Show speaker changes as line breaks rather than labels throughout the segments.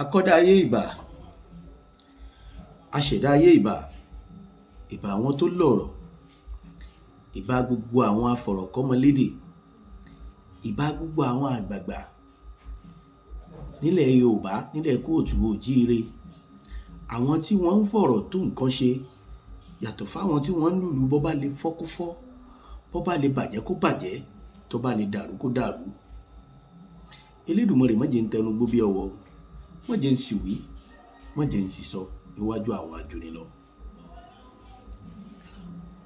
Akọ́dá ayé ìbà, aṣẹ̀dá ayé ìbà, ìbà àwọn tó lọ̀rọ̀, ìbà gbogbo àwọn afọ̀rọ̀kọ́mọlédè, ìbà gbogbo àwọn àgbààgbà nílẹ̀ Yorùbá, nílẹ̀ kóòtù oòjíire, àwọn tí wọ́n ń fọ̀rọ̀ tó nǹkan ṣe yàtọ̀ fáwọn tí wọ́n ń lùlù bó bá lè fọ́ kó fọ́, bó bá lè bàjẹ́ kó bàjẹ́, tó bá lè dàrú kó dàrú. Elédùmarè má jẹ́ ń tẹnu gbó bí ọwọ́, má jẹ́ ń sì wí, má jẹ́ ń sì sọ níwájú àwọn ajúnilọ.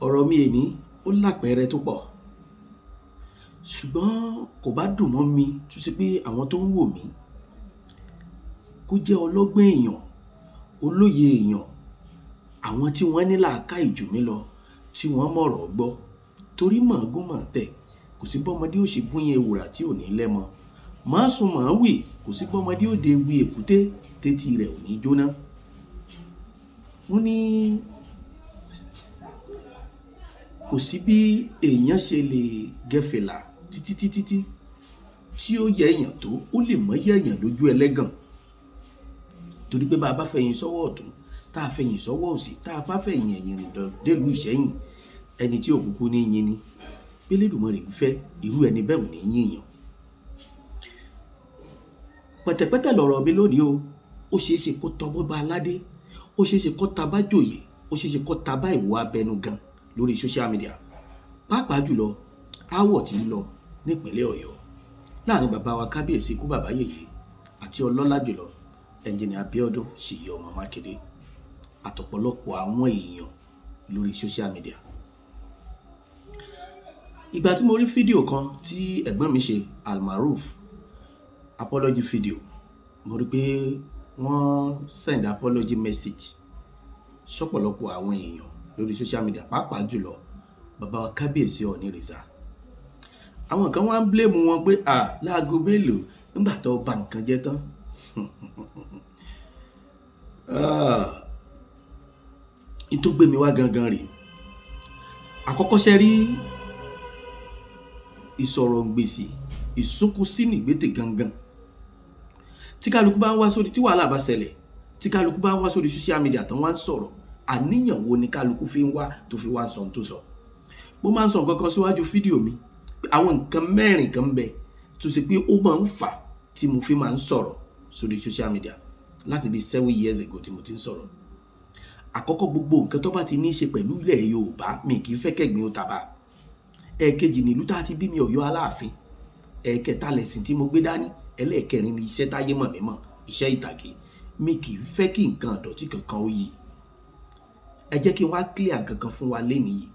Ọ̀rọ̀ mi èní ó lápẹẹrẹ tó pọ̀, ṣùgbọ́n kò bá dùn mọ́ mi tó ṣe pé àwọn tó ń wò mí kó jẹ́ ọlọ́gbọ́n èèyàn, olóye èèyàn, àwọn tí wọ́n ní làákàyè jù mí lọ, tí wọ́n mọ̀rọ̀ gbọ́, torí mọ̀ọ́gún mọ̀ọ́ tẹ̀, kò sí bọ́mọdé ó ṣe gúnyán ewùrà tí ò ní lẹ́mọ. Màá sùn màá wì, kò sí bọ́mọdé ó de ewì èkúté tétí rẹ̀ ò ní jóná. Wọ́n ní kò sí bí èèyàn ṣe lè gẹ fìlà títí títí tí tí ó yẹ èèyàn tó, ó lè mọ́ yẹ èèyàn lójú ẹlẹ́gàn. Torí pé bá a bá fẹ̀yìn sọ́wọ́ ọ̀tún, tá a fẹ̀yìn sọ́wọ́ òsì, tá a bá fẹ̀yìn ẹ̀yìn rìn délùú Ìṣẹ́yìn, ẹni tí òkùnkùn ní yín ni. Bí Elédùmarè ń fẹ́, irú ẹni bẹ́ẹ̀ ò ní yín yàn. Pẹ̀tẹ̀pẹ́tẹ̀ lọ̀rọ̀ mi lónìí o. Ó ṣe é ṣe kó tọ́ bó bá aládé, ó ṣe é ṣe kó ta bá jòyè, ó ṣe é ṣe kó ta bá ìwọ abẹnugan lórí social media. Pàápàá jùlọ, aáwọ̀ tí ń lọ nípínlẹ̀ Ọ̀yọ́ láàrin bàbá wa Kábíyèsí ikú bàbá yèyé àti ọlọ́lá jùlọ Ẹnjìnìà Abíọ́dún Ṣèyí ọmọ Mákindé àtọ̀pọ̀lọpọ̀ àwọn èèyàn lórí social media. Ìgbà tí mo rí fídíò kan tí ẹ̀gbọ́n mi ṣe, Almaroof apology video, mo rí pé wọ́n send apology message sọ́pọ̀lọpọ̀ àwọn èèyàn lórí social media, pàápàá jùlọ bàbá wa Kábíyèsí Ọọ̀nirìṣà. Àwọn kan wá ń blame wọn pé à láago mélòó nígbà tó bà nǹkan jẹ́ tán. N tó gbé mi wá gangan rèé. Àkọ́kọ́ ṣe rí ìsọ̀rọ̀ gbèsì, ìsúnkúsí nìgbètè gangan. Tí kálukú bá ń wá sórí, tí wàhálà bá ṣẹlẹ̀, tí kálukú bá ń wá sórí social media tán wá ń sọ̀rọ̀, àníyàn wo ni kálukú fi ń wá tó fi wá ń sọ ohun tó sọ? Mo máa ń sọ nǹkan kan síwájú fídíò mi. Àwọn nǹkan mẹ́rin kan ń bẹ tó ṣe pé ó máa ń fà tí mo fi máa ń sọ̀rọ̀ sórí social media láti bí 7 years ago tí mo ti ń sọ̀rọ̀. Àkọ́kọ́, gbogbo nǹkan tó bá ti ní í ṣe pẹ̀lú ilẹ̀ Yorùbá, mi kì í fẹ́ kẹ́gbin ó taba. Ẹ̀ẹ̀kejì, nílùú tá a ti bí mi, Ọ̀yọ́ Aláàfin. Ẹ̀ẹ̀kẹta, lẹ̀sìn tí mo gbé dání. Ẹlẹ́ẹ̀kẹrin ni iṣẹ́ táyé mọ̀ mí mọ̀, iṣẹ́ ìtàgé. Mi kì í fẹ́ kí nǹkan ìdọ̀tí kankan ó yí. Ẹ jẹ́ kí n wá clear kankan fún wa lénìí yìí.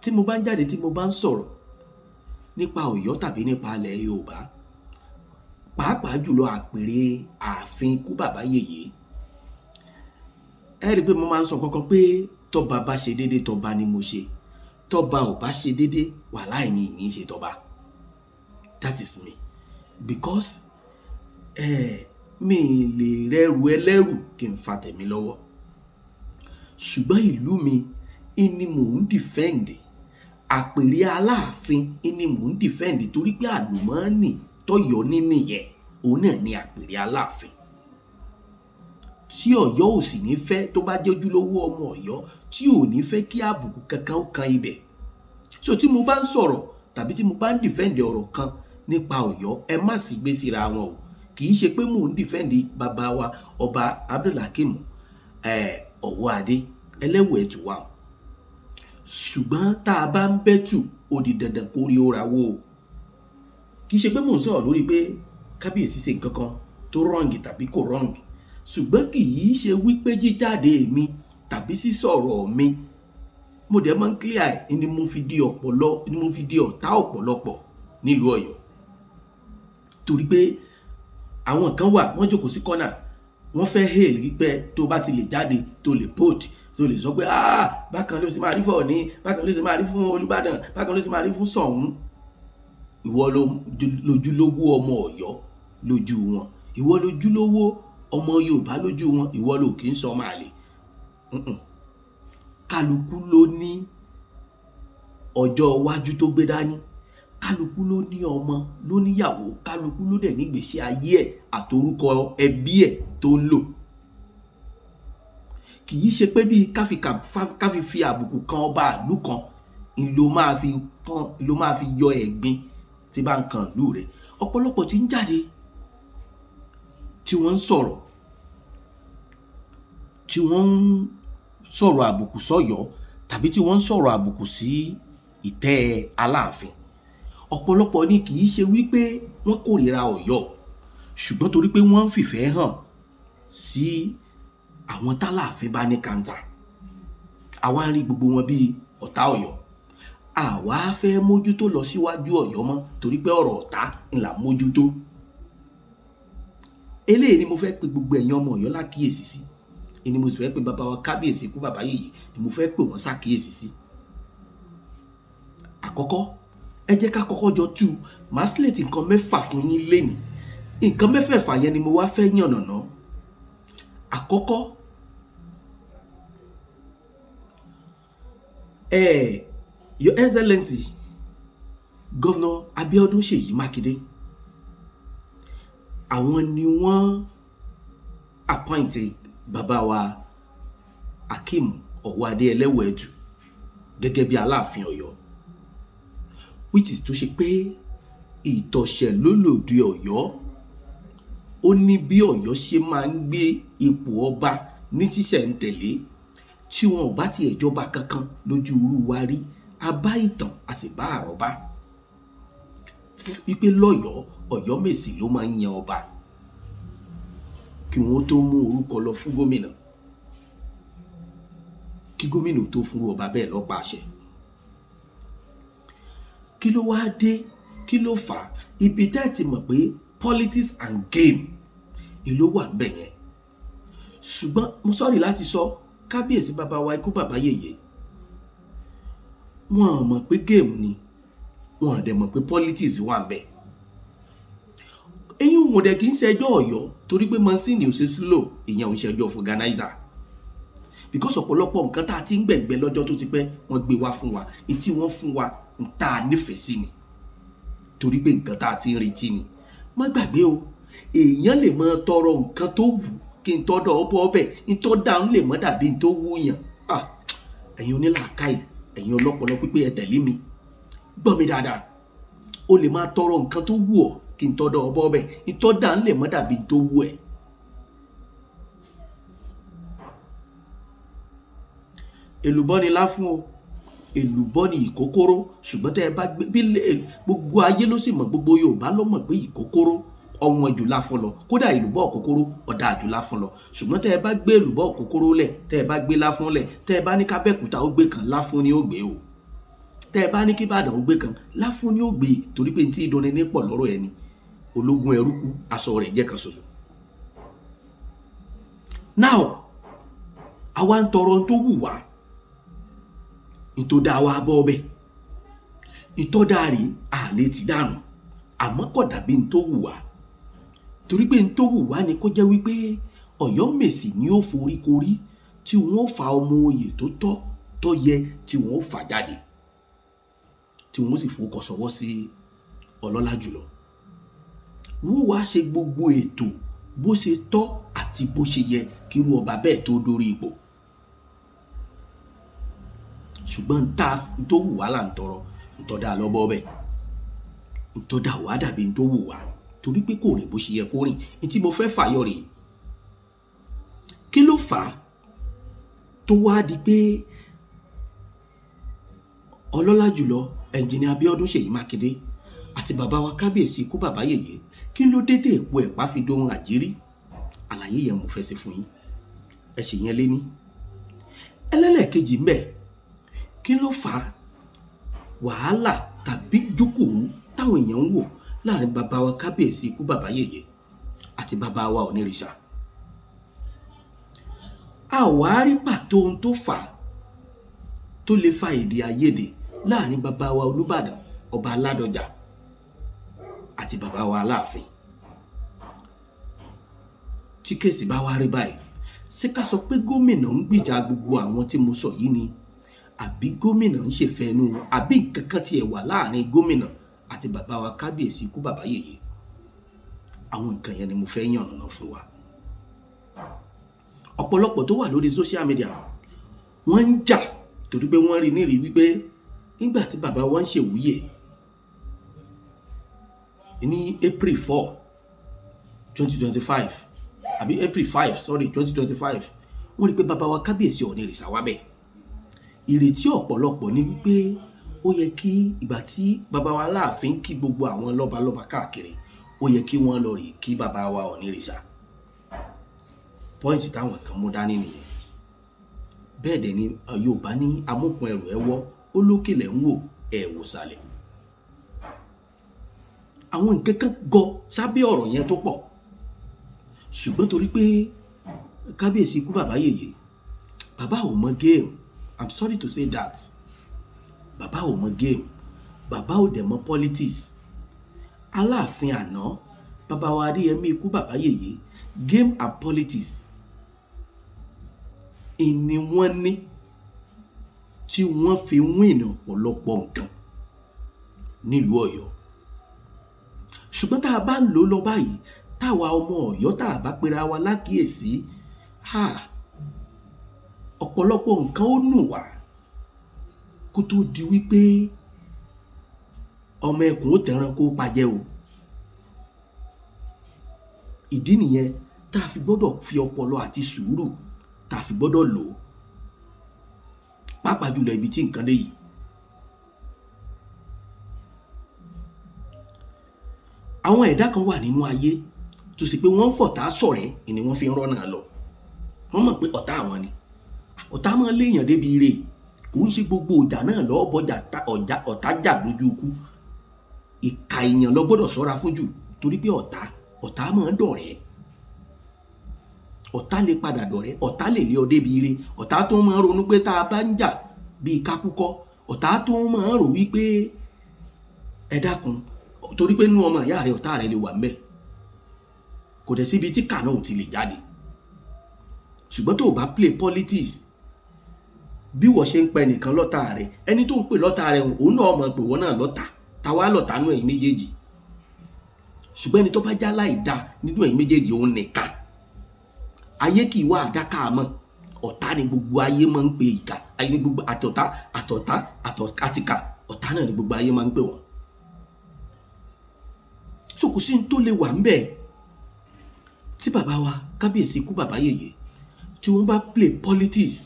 Tí mo bá ń jáde, tí mo bá ń sọ̀rọ̀ nípa Ọ̀yọ́ tàbí nípa ilẹ̀ Yorùbá, pàápàá jùlọ àpèrè ààfin ikú bàbá yèyé, ẹ rí i pé mo máa ń sọ kankan pé tọ́ba bá ṣe déédéé, tọ́ba ni mo ṣe. Tọ́ba ò bá ṣe déédéé, wàláì mi ní í ṣe tọ́ba. That is me, because mi lè rẹ́rù ẹlẹ́rù kí n fa tẹ̀mí lọ́wọ́. Ṣùgbọ́n ìlú mi ni mò ń defend, àpèrè Aláàfin ni mò ń defend, torí pé àlùmọ́ọ́nì tọ́yọ́ ní nìyẹn, òun náà ni àpèrè Aláàfin tí Ọ̀yọ́ ò sì ní fẹ́, tó bá jẹ́ ojúlówó ọmọ Ọ̀yọ́ tí ò ní fẹ́ kí àbùkù kankan ó kan ibẹ̀. So tí mo bá ń sọ̀rọ̀ tàbí tí mo bá ń defend ọ̀rọ̀ kan nípa Ọ̀yọ́, ẹ má sì gbé síra wọn o. Kì í ṣe pé mò ń defend bàbá wa Ọba Abdulhakeem Ọ̀wọ́adé ẹlẹ́wọ̀ ẹ̀tù wa o. Ṣùgbọ́n tá a bá ń bẹ́tù, ó di dandan kó rí ó ra wó o. Kì í ṣe pé mò ń sọ̀rọ̀ lórí pé kábíyèsí ṣe nǹkan kan tó wrong tàbí kò wrong, ṣùgbọ́n kì í ṣe wípé jíjáde mi tàbí sísọ̀rọ̀ mi, mo dẹ̀ máa ń clear ẹ̀, ni mo fi di ọ̀pọ̀lọ, ni mo fi di ọ̀tá ọ̀pọ̀lọpọ̀ nílùú Ọ̀yọ́. Torí pé àwọn kan wà, wọ́n jókòó sí kọ́nà, wọ́n fẹ́ hail wípé tó bá ti lè jáde, tó lè post, tó lè sọ pé, "Ah, bákan ló sì máa rí fún Ọọ̀ni, bákan ló sì máa rí fún Olúbàdàn, bákan ló sì máa rí fún Ṣọ̀ún," ìwọ lójúlówó ọmọ Ọ̀yọ́ lójú wọn, ìwọ lójúlówó ọmọ Yorùbá lójú wọn, ìwọ ló kì í sọ ọmọ àlè. Kálukú ló ní ọjọ́ iwájú tó gbé dání. Kálukú ló ní ọmọ, ló níyàwó, kálukú ló dẹ̀ nígbèésí ayé ẹ̀ àtorúkọ ẹbí ẹ̀ tó ń lò. Kì í ṣe pé bíi káfi fi àbùkù kan ọba ìlú kan ló máa fi tán, ló máa fi yọ ẹ̀gbin tí bá ń kan ìlú rẹ̀. Ọ̀pọ̀lọpọ̀ tí ń jáde, tí wọ́n ń sọ̀rọ̀, tí wọ́n ń sọ̀rọ̀ àbùkù sọ́yọ̀ọ́ tàbí tí wọ́n ń sọ̀rọ̀ àbùkù sí ìtẹ́ Aláàfin, ọ̀pọ̀lọpọ̀ ni kì í ṣe wípé wọ́n kórìíra Ọ̀yọ́, ṣùgbọ́n torí pé wọ́n ń fìfẹ́ hàn sí àwọn tálàfin bá ní kàńtà, àwa ń rí gbogbo wọn bíi ọ̀tá Ọ̀yọ́. Àwa fẹ́ mójútó lọ síwájú Ọ̀yọ́ mọ́ torí pé ọ̀rọ̀ ọ̀tá ńlá mójútó. Eléyìí ni mo fẹ́ pe gbogbo ẹ̀yin ọmọ Ọ̀yọ́ lákìyèsí sí, ni mo sì fẹ́ pe bàbá wa kábíyèsí kú bàbá yèyé, ni mo fẹ́ pè wọ́n sákìyèsí sí. Àkọ́kọ́, ẹ jẹ́ ká kọ́kọ́ jọ tú màá sílẹ̀tì nǹkan mẹ́fà fún yín lénìí. Nǹkan mẹ́fẹ̀ẹ̀fà yẹn ni mo wá fẹ́ yànnàná. Àkọ́kọ́, Your Excellency Governor Abiodun Ṣèyí Mákindé, àwọn ni wọ́n appoint bàbá wa Akeem Ọ̀wọ́adé Ẹlẹ́wẹ̀ẹ́tù gẹ́gẹ́ bí Aláàfin Ọ̀yọ́, which is tó ṣe pé ìtọ̀sẹ̀ ló lòdì Ọ̀yọ́. Ó ní bí Ọ̀yọ́ ṣe máa ń gbé ipò ọba ní ṣísẹ̀ntẹ̀lé tí wọn ò bá tiẹ̀ jọba kankan lójú irú wa rí. A bá ìtàn, a sì bá àrọ́bá wípé lọ́yọ̀ọ́, Ọ̀yọ́mèsì ló máa ń yan ọba kí wọ́n tó mú orúkọ lọ fún gómìnà, kí gómìnà tó fún ọba bẹ́ẹ̀ lọ́pàá àṣẹ. Kí ló wáá dé? Kí ló fà á? Ibi tẹ́ ẹ̀ ti mọ̀ pé politics and game ìlú wà ń bẹ̀ yẹn. Ṣùgbọ́n mo sọ̀rí láti sọ, kábíyèsí bàbá wa ikú bàbá yèyé, wọn ò mọ̀ pé game ni, wọn ò dẹ̀ mọ̀ pé politics wà ń bẹ̀. Eyín wọn dẹ̀ kì í ṣẹjọ́ Ọ̀yọ́ torí pé mọ́sìnì ò ṣe slow, ìyẹn ò ń ṣẹjọ́ organizer, because ọ̀pọ̀lọpọ̀ nǹkan tá a ti ń gbẹ̀gbẹ́ lọ́jọ́ tó ti pẹ́, wọ́n gbé wá fún wa. Ìtí wọ́n fún wa ń tá a nífẹ̀ẹ́ sí ni, torí pé nǹkan tá a ti ń retí ni. Má gbàgbé o, èèyàn lè máa tọrọ nǹkan tó wù kí n tọ́dọ̀ ọ bọ́ ọbẹ̀ n tọ́ da ń lè mọ́ dàbí n tó wù yàn. Ẹ̀yin onílàákàyè, ẹ̀yin ọlọ́pọlọ pípé, ẹ tẹ̀lé mi, gbọ́ mi dáadáa. O lè máa tọrọ nǹkan tó wù ọ́ kí n tọ́dọ̀ ọ bọ́ ọbẹ̀ n tọ́ da ń lè mọ́ dàbí n tó wù ẹ́. Èlùbọ́ ni láfún o, èlùbọ́ ni ìkókóró. Ṣùgbọ́n tẹ́ ẹ bá gbé bí gbogbo ayé ló sì mọ̀, gbogbo Yorùbá ló mọ̀ pé ìkókóró ọ̀wọ́n jù láfún lọ. Kódà èlùbọ́ òkókóró ọ̀dà jù láfún lọ. Ṣùgbọ́n tẹ́ ẹ bá gbé èlùbọ́ òkókóró lẹ̀, tẹ́ ẹ bá gbé láfún lẹ̀, tẹ́ ẹ bá ní kábẹ́kúta ó gbé kan, láfún ni ó gbé o. Tẹ́ ẹ bá ní kíbàdàn ó gbé kan, láfún ni ó gbé, torí pé tí ìdúnni ní pọ̀ lọ́rọ̀ ẹni. Ológun ẹrú kú, aṣọ rẹ̀ jẹ́ kan ṣoṣo. Now, àwa ń tọrọ tó wù wá, ntọ́ da wa bọ́ ọbẹ̀, ntọ́ da rè àlè ti dànù, àmọ́ kò dàbí ntọ́ wù wá, torí pé ntọ́ wù wá ni kó jẹ́ wípé Ọ̀yọ́mèsì ni ó foríkorí tí wọ́n fa ọmọ oyè tó tọ́ tó yẹ, tí wọ́n fà jáde, tí wọ́n sì fowó sọwọ́ sí ọlọ́lá jùlọ. Wọ́n wá ṣe gbogbo ètò bó ṣe tọ́ àti bó ṣe yẹ kí irú ọba bẹ́ẹ̀ tó dórí ipò. Ṣùgbọ́n tá tó wù wá là ń tọrọ, ntọ́ da lọ́bọ̀ ọbẹ̀, ntọ́ da wá dàbí ntọ́ wù wá, torí pé kò rìn bó ṣe yẹ kó rìn. Ní tí mo fẹ́ fàyọ rèé, kí ló fà á tó wá di pé ọlọ́lá jùlọ ẹnjìnìà Abíọ́dún Ṣèyí Mákindé àti bàbá wa kábíyèsí ikú bàbá yèyé, kí ló dé tè èpo ẹ̀pá fi dohun àjírí? Àlàyé yẹn mo fẹ́ ṣe fún yín, ẹ sì yẹn lé ní. Ẹlẹ́lẹ́kejì ńbẹ̀, kí ló fà á wàhálà tàbí jókòó táwọn èèyàn ń wò láàrin bàbá wa kábíyèsí ikú bàbá yèyé àti bàbá wa onírìṣà? A wá rí pàtó ohun tó fà á tó lè fa èdè àìyedè láàrin bàbá wa Olúbàdàn ọba Ládọjà àti bàbá wa Aláàfin. Tí kéèsì bá wá rí báyìí, ṣé ká sọ pé gómìnà ń gbìjà gbogbo àwọn tí mo sọ yìí ni, àbí gómìnà ń ṣèfẹ́nu, àbí nǹkan kan tiẹ̀ wà láàrin gómìnà àti bàbá wa Kábíyèsí ikú bàbá yèyé. Àwọn nǹkan yẹn ni mo fẹ́ yànnàná fún wa. Ọ̀pọ̀lọpọ̀ tó wà lórí social media, wọ́n ń jà torí pé wọ́n rí nírìí wípé nígbà tí bàbá wa ń ṣèwúyè ní April 4, 2025, àbí April 5, sorry, 2025, wọ́n rí pé bàbá wa Kábíyèsí Ọọ̀nirìṣà wá bẹ̀. Ìrètí ọ̀pọ̀lọpọ̀ ni wípé ó yẹ kí ìgbà tí bàbá wa Aláàfin kí gbogbo àwọn lọ́balọ́ba káàkiri, ó yẹ kí wọ́n lọ rè kí bàbá wa Ọọ̀nirìṣà. Point táwọn kan mú dání nìyẹn. Bẹ́ẹ̀ dẹ̀ ni Yorùbá ní amúkùn ẹrù ẹ wọ́, ó lókè lẹ̀ ń wò, ẹ̀ wò sàlẹ̀. Àwọn nǹkan kan gọ sábẹ́ ọ̀rọ̀ yẹn tó pọ̀, ṣùgbọ́n torí pé Kábíyèsí ikú bàbá yèyé, bàbá ò mọ game. I'm sorry to say that, bàbá ò mọ game, bàbá ò dẹ̀ mọ politics. Aláàfin àná, bàbá wa Adéyẹmí ikú bàbá yèyé, game and politics ìní wọ́n ní tí wọ́n fi win ọ̀pọ̀lọpọ̀ nǹkan nílùú Ọ̀yọ́. Ṣùgbọ́n tá a bá ń lò ó lọ báyìí, táwa ọmọ Ọ̀yọ́ tá a bá pera wa lákìyèsí, ọ̀pọ̀lọpọ̀ nǹkan ó nù wá kó tó di wípé ọmọ ẹkùn ó tẹran kó pajẹ́ o. Ìdí nìyẹn tá a fi gbọ́dọ̀ fi ọpọlọ àti sùúrù tá a fi gbọ́dọ̀ lò ó, pàápàá jùlọ ibi tí nǹkan dé yìí. Àwọn ẹ̀dá kan wà nínú ayé tó sì pé wọ́n ń fọ̀tá ṣọ̀rẹ́ ni wọ́n fi ń rọ́nà lọ. Wọ́n mọ̀ pé ọ̀tá àwọn ni. Ọ̀tá máa ń léèyàn débi ire. Kò ń ṣe gbogbo ìjà náà lọ́ọ́ bọ́jà ọ̀tá jà lójú ikú. Ìkà èèyàn lọ gbọ́dọ̀ ṣọ́ra fún jù, torí pé ọ̀tá máa ń dọ̀rẹ́. Ọ̀tá lè padà dọ̀rẹ́, ọ̀tá lè lé ọ débi ire. Ọ̀tá tó máa ń ronú pé tá a bá ń jà bíi kákúkọ́, ọ̀tá tó máa ń rò wípé ẹ dákun, torí pé nínú ọmọ ìyá rẹ ọ̀tá rẹ lè wà ńbẹ̀. Kò dẹ̀ síbi tí kà náà ò ti lè jáde. Ṣùgbọ́n tó o bá play politics, bí wọ́n ṣe ń pa ẹnìkan lọ́tà rẹ, ẹni tó ń pè lọ́tà rẹ, òun náà mọ̀ pé wọ́n náà lọ́tà. Táwa lọ́tà nínú ẹ̀yin méjèèjì. Ṣùgbọ́n ẹni tó bá já láì dá nínú ẹ̀yin méjèèjì, òun nìkan. Ayé kì í wá àdáká mọ́. Ọ̀tá ni gbogbo ayé máa ń pe ìkà. Ayé ni gbogbo àtọ̀tá, àtọ̀tá, àtìkà, ọ̀tá náà ni gbogbo ayé máa ń pè wọ́n. So kò sí ní tó lè wà ńbẹ̀ tí bàbá wa Kábíyèsí ikú bàbá yèyé tí wọ́n bá play politics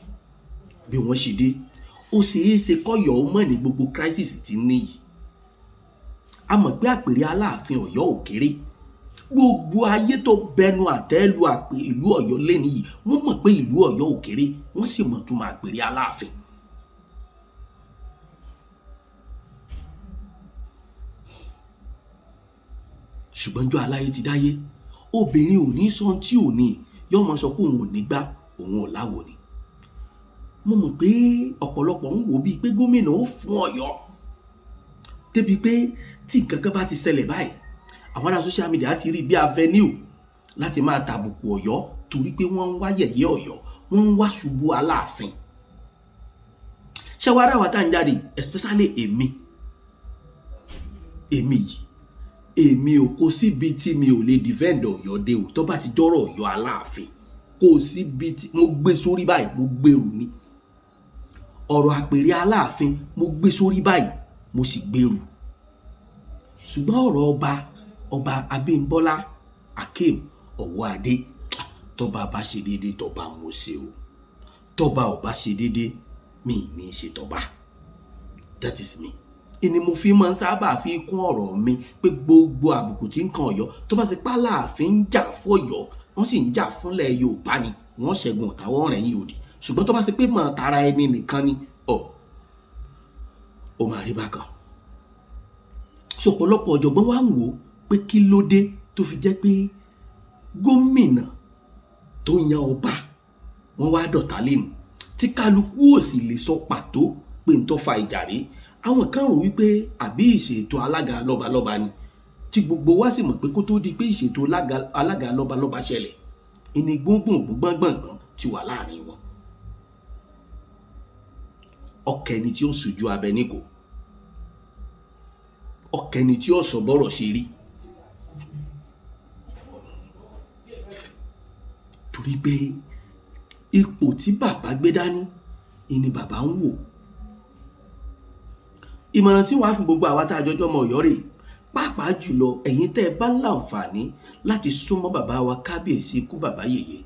bí wọ́n ṣe dé, ó ṣeé ṣe kọ́yọ̀ ó mọ̀ ní gbogbo crisis tí ń níyì. A mọ̀ pé àpèrè Aláàfin Ọ̀yọ́ ò kéré. Gbogbo ayé tó bẹnu àtẹ́ lu àpè ìlú Ọ̀yọ́ lẹ́ni yìí, wọ́n mọ̀ pé ìlú Ọ̀yọ́ ò kéré, wọ́n sì mọ̀ túmọ̀ àpèrè Aláàfin. Ṣùgbọ́n jọ́ aláyé ti dáyé, obìnrin ò ní sọ tí ò ní, yóò máa sọ pé òun ò ní gbá, òun ò láwo ni. Mo mọ̀ pé ọ̀pọ̀lọpọ̀ ń wò bíi pé gómìnà ó fún Ọ̀yọ́ débi pé tí nǹkan kan bá ti ṣẹlẹ̀ báyìí, àwọn ará social media ti rí bí avenue láti máa tàbùkù Ọ̀yọ́, torí pé wọ́n ń wá yẹ̀yẹ́ Ọ̀yọ́, wọ́n ń wá ṣubú Aláàfin. Ṣé wàá rà wá tá à ń jáde, especially èmi, èmi yìí, èmi ò kó síbi tí mi ò lè defend Ọ̀yọ́ dé o. Tó bá ti jọ́rọ̀ Ọ̀yọ́ Aláàfin, kó síbi tí mo gbé sórí báyìí, mo gbèrú ni. Ọ̀rọ̀ àpèrè Aláàfin mo gbé sórí báyìí, mo sì gbèrú. Ṣùgbọ́n ọ̀rọ̀ ọba Abímbọ́lá Akeem Ọwọ́adé, tọ́ba bá ṣe déédéé, tọ́ba mo ṣe o. Tọ́ba ò bá ṣe déédéé, mi ní í ṣe tọ́ba. That is me. Ìní mo fi máa ń sábà fi kún ọ̀rọ̀ mi pé gbogbo àbùkù tí ń kan Ọ̀yọ́, tó bá ṣe pé Aláàfin ń jà fọ́yọ́, wọ́n sì ń jà fúnlẹ̀ Yorùbá ni, wọ́n ṣẹ́gun ọ̀tá, wọ́n rẹ̀yìn òdì. Ṣùgbọ́n tó bá ṣe pé mọ̀ tara ẹni nìkan ni, ọ̀ ó máa rí bákan. So ọ̀pọ̀lọpọ̀ ọ̀jọ̀gbọ́n wa ń wò pé kí ló dé tó fi jẹ́ pé gómìnà tó yan ọba wọ́n wá dọ̀tá lẹ́nu, tí kálukú ò sì lè sọ pàtó pé ń tó fa ìjà rí. Àwọn kan rò wípé àbí ìṣètò alága lọ́balọ́ba ni, tí gbogbo wa sì mọ̀ pé kó tó di pé ìṣètò alága lọ́balọ́ba ṣẹlẹ̀, ìní gbóngbòn gbọ̀ngbọ̀ngbọ̀n ti wà láàrin wọn. Ọkẹ́ ni tí ó sojú abẹ níkò. Ọ̀kẹ́ni tí ó sọ bọ́rọ̀ ṣe rí, torí pé ipò tí bàbá gbé dání ni bàbá ń wò. Ìmọ̀ràn tí wàá fún gbogbo àwa tá a jọjọ́ ọmọ Ọ̀yọ́ rèé, pàápàá jùlọ ẹ̀yin tẹ́ ẹ bá láǹfààní láti súnmọ́ bàbá wa kábíyèsí ikú bàbá yèyé.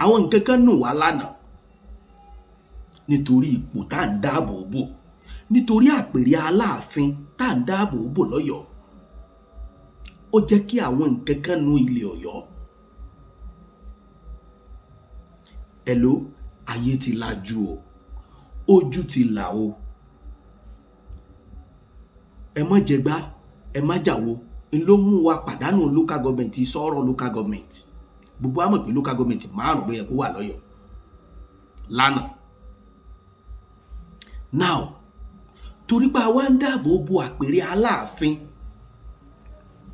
Àwọn nǹkan kan nù wá lánàá nítorí ipò tá à ń dáàbò bò, nítorí àpèrè Aláàfin tá à ń dáàbò bò lọ́yọ̀ọ́. Ó jẹ́ kí àwọn nǹkan kan nu ilẹ̀ Ọ̀yọ́. Hello, ayé ti lajú o, ojú ti là o. Ẹ má jẹgbá, ẹ má jàwo n ló mú wa pàdánù local government, sọ̀rọ̀ local government. Gbogbo wa mọ̀ pé local government 5 ló yẹ kó wà lọ́yọ̀ọ́ lánàá. Now, torí pé a wá ń dáàbò bo àpèrè Aláàfin,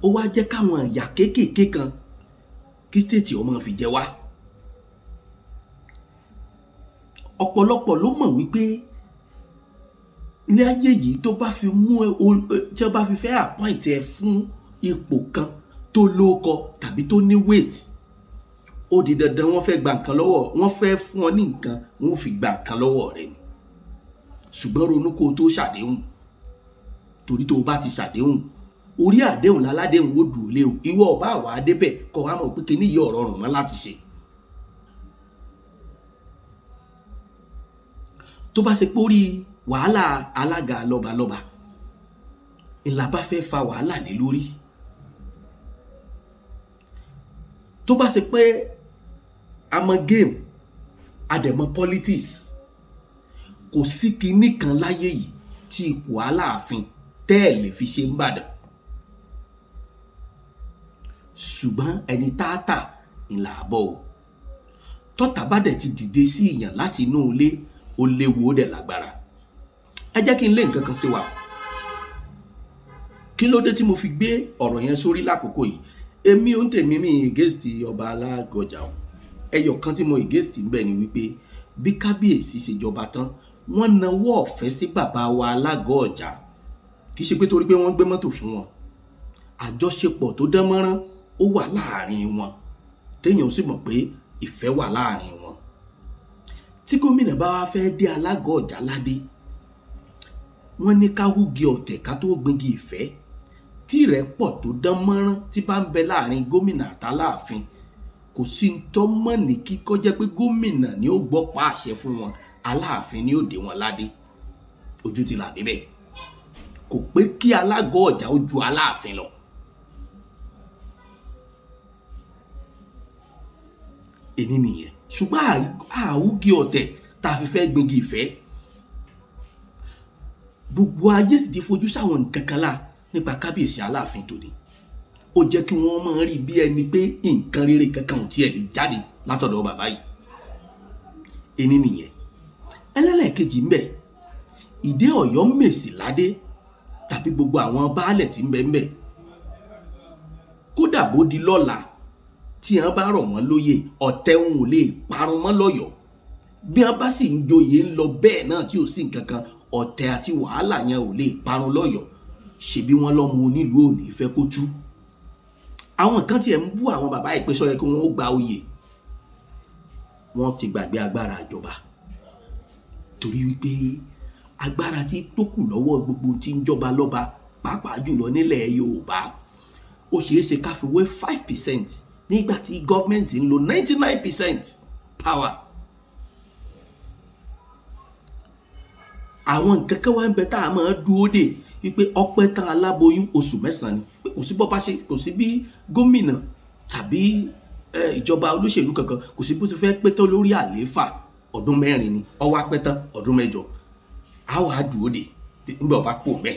ó wá jẹ́ káwọn ìyà kéékèèké kan kí state ọmọ fi jẹ wá. Ọ̀pọ̀lọpọ̀ ló mọ̀ wípé ní ayé yìí, tó bá fi mú ẹ, tí ó bá fi fẹ́ appoint ẹ fún ipò kan tó lóko tàbí tó ní weight, ó di dandan wọ́n fẹ́ gba nǹkan lọ́wọ́, wọ́n fẹ́ fún ọ ní nǹkan, wọ́n ò fi gba nǹkan lọ́wọ́ rẹ ni. Ṣùgbọ́n ronú kó o tó ṣàdéhùn, torí tó o bá ti ṣàdéhùn, orí àdéhùn láládéhùn ó dùn ó lé o. Ìwọ ọba àwa débẹ̀ kọ́ wa mọ̀ pé kíní yìí ọ̀rọ̀ rùn mọ́ láti ṣe. Tó bá ṣe pé ó rí wàhálà alága lọ́balọ́ba ńlá bá fẹ́ fa wàhálà lé lórí, tó bá ṣe pé a mọ game, a dẹ̀ mọ politics, kò sí kinní kan láyé yìí tí ipò Aláàfin tẹ́ ẹ̀ lè fi ṣe ń bàdàn. Ṣùgbọ́n ẹni táàtà ńlá àbọ̀ o, tọ́ta bá dẹ̀ ti dìde sí ìyàn láti inú ilé, ó léwu, ó dẹ̀ lágbára. Ẹ jẹ́ kí n lé nǹkan kan sí wa. Kí ló dé tí mo fi gbé ọ̀rọ̀ yẹn sórí lákòókò yìí? Èmi ò ń tèmi mi against ọba Alágọjà o. Ẹyọ kan tí mo against ń bẹ̀ ni wípé bí kábíyèsí ṣe jọba tán, wọ́n nawọ́ ọ̀fẹ́ sí bàbá wa Alágọ̀ Ọjà. Kì í ṣe pé torí pé wọ́n gbé mọ́tò fún wọn, àjọṣepọ̀ tó dán mọ́rán ó wà láàrin wọn, téèyàn sì mọ̀ pé ìfẹ́ wà láàrin wọn. Tí gómìnà bá wá fẹ́ dé Alágọ̀ Ọjà ládé, wọ́n ní ká húgi ọ̀tẹ̀ ká tó gbingi ìfẹ́. Tí ìrẹ́pọ̀ tó dán mọ́rán tí bá ń bẹ láàrin gómìnà àtàláàfin, kò sí ń tọ́ mọ́ ní kíkọ́ jẹ́ pé gómìnà ni ó gbọ́ pa àṣẹ fún wọn, Aláàfin ni ó dé wọn ládé. Ojú ti là débẹ̀. Kò pé kí Alágọ̀ Ọjà ó ju Aláàfin lọ. Èmi nìyẹn. Ṣùgbọ́n àwùgí ọ̀tẹ̀ tá a fi fẹ́ gbingi ìfẹ́, gbogbo ayé sì ti fojú sáwọn nǹkan kan lá nípa kábíyèsí Aláàfin tòde. Ó jẹ́ kí wọ́n máa rí bí ẹni pé nǹkan rere kankan ò tiẹ̀ lè jáde látọ̀dọ̀ bàbá yìí. Èmi nìyẹn. Ẹlẹ́lẹ́kejì ń bẹ, ìdé Ọ̀yọ́ Mèsì ládé tàbí gbogbo àwọn baálẹ̀ tí ń bẹ ń bẹ. Kódà bó di lọ́la tí wọ́n bá rọ̀ wọ́n lóyè, ọ̀tẹ̀ wọn ò lè parun mọ́ lọ́yọ̀ọ́. Bí wọ́n bá sì ń joyè ń lọ bẹ́ẹ̀ náà tí ò sí nǹkan kan, ọ̀tẹ̀ àti wàhálà yẹn ò lè parun lọ́yọ̀ọ́. Ṣebí wọ́n lọ́mọ onílùú ò ní fẹ́ kó tú. Àwọn kan tiẹ̀ ń bú àwọn bàbá yìí pé sọ yẹ kí wọ́n ó gba oyè. Wọ́n ti gbàgbé agbára ìjọba, torí wípé agbára tí tó kù lọ́wọ́ gbogbo tí ń jọba lọ́ba, pàápàá jùlọ nílẹ̀ Yorùbá, ó ṣeé ṣe ká fi wé 5% nígbà tí gọ́ọ̀mẹ̀ntì ń lo 99% power. Àwọn nǹkan kan wá ń bẹ tá a máa dúró dè wípé ọpẹ́ tán aláboyún oṣù mẹ́sàn-án ni. Pé kò sí bọ́ bá ṣe, kò sí bí gómìnà tàbí ìjọba olóṣèlú kankan, kò sí bó ṣe fẹ́ pé tán lórí àlééfà. Ọdún 4 ni, ó wá pẹ́ tán ọdún 8. A wá dúró dè ńgbà ọba kú òǹbẹ,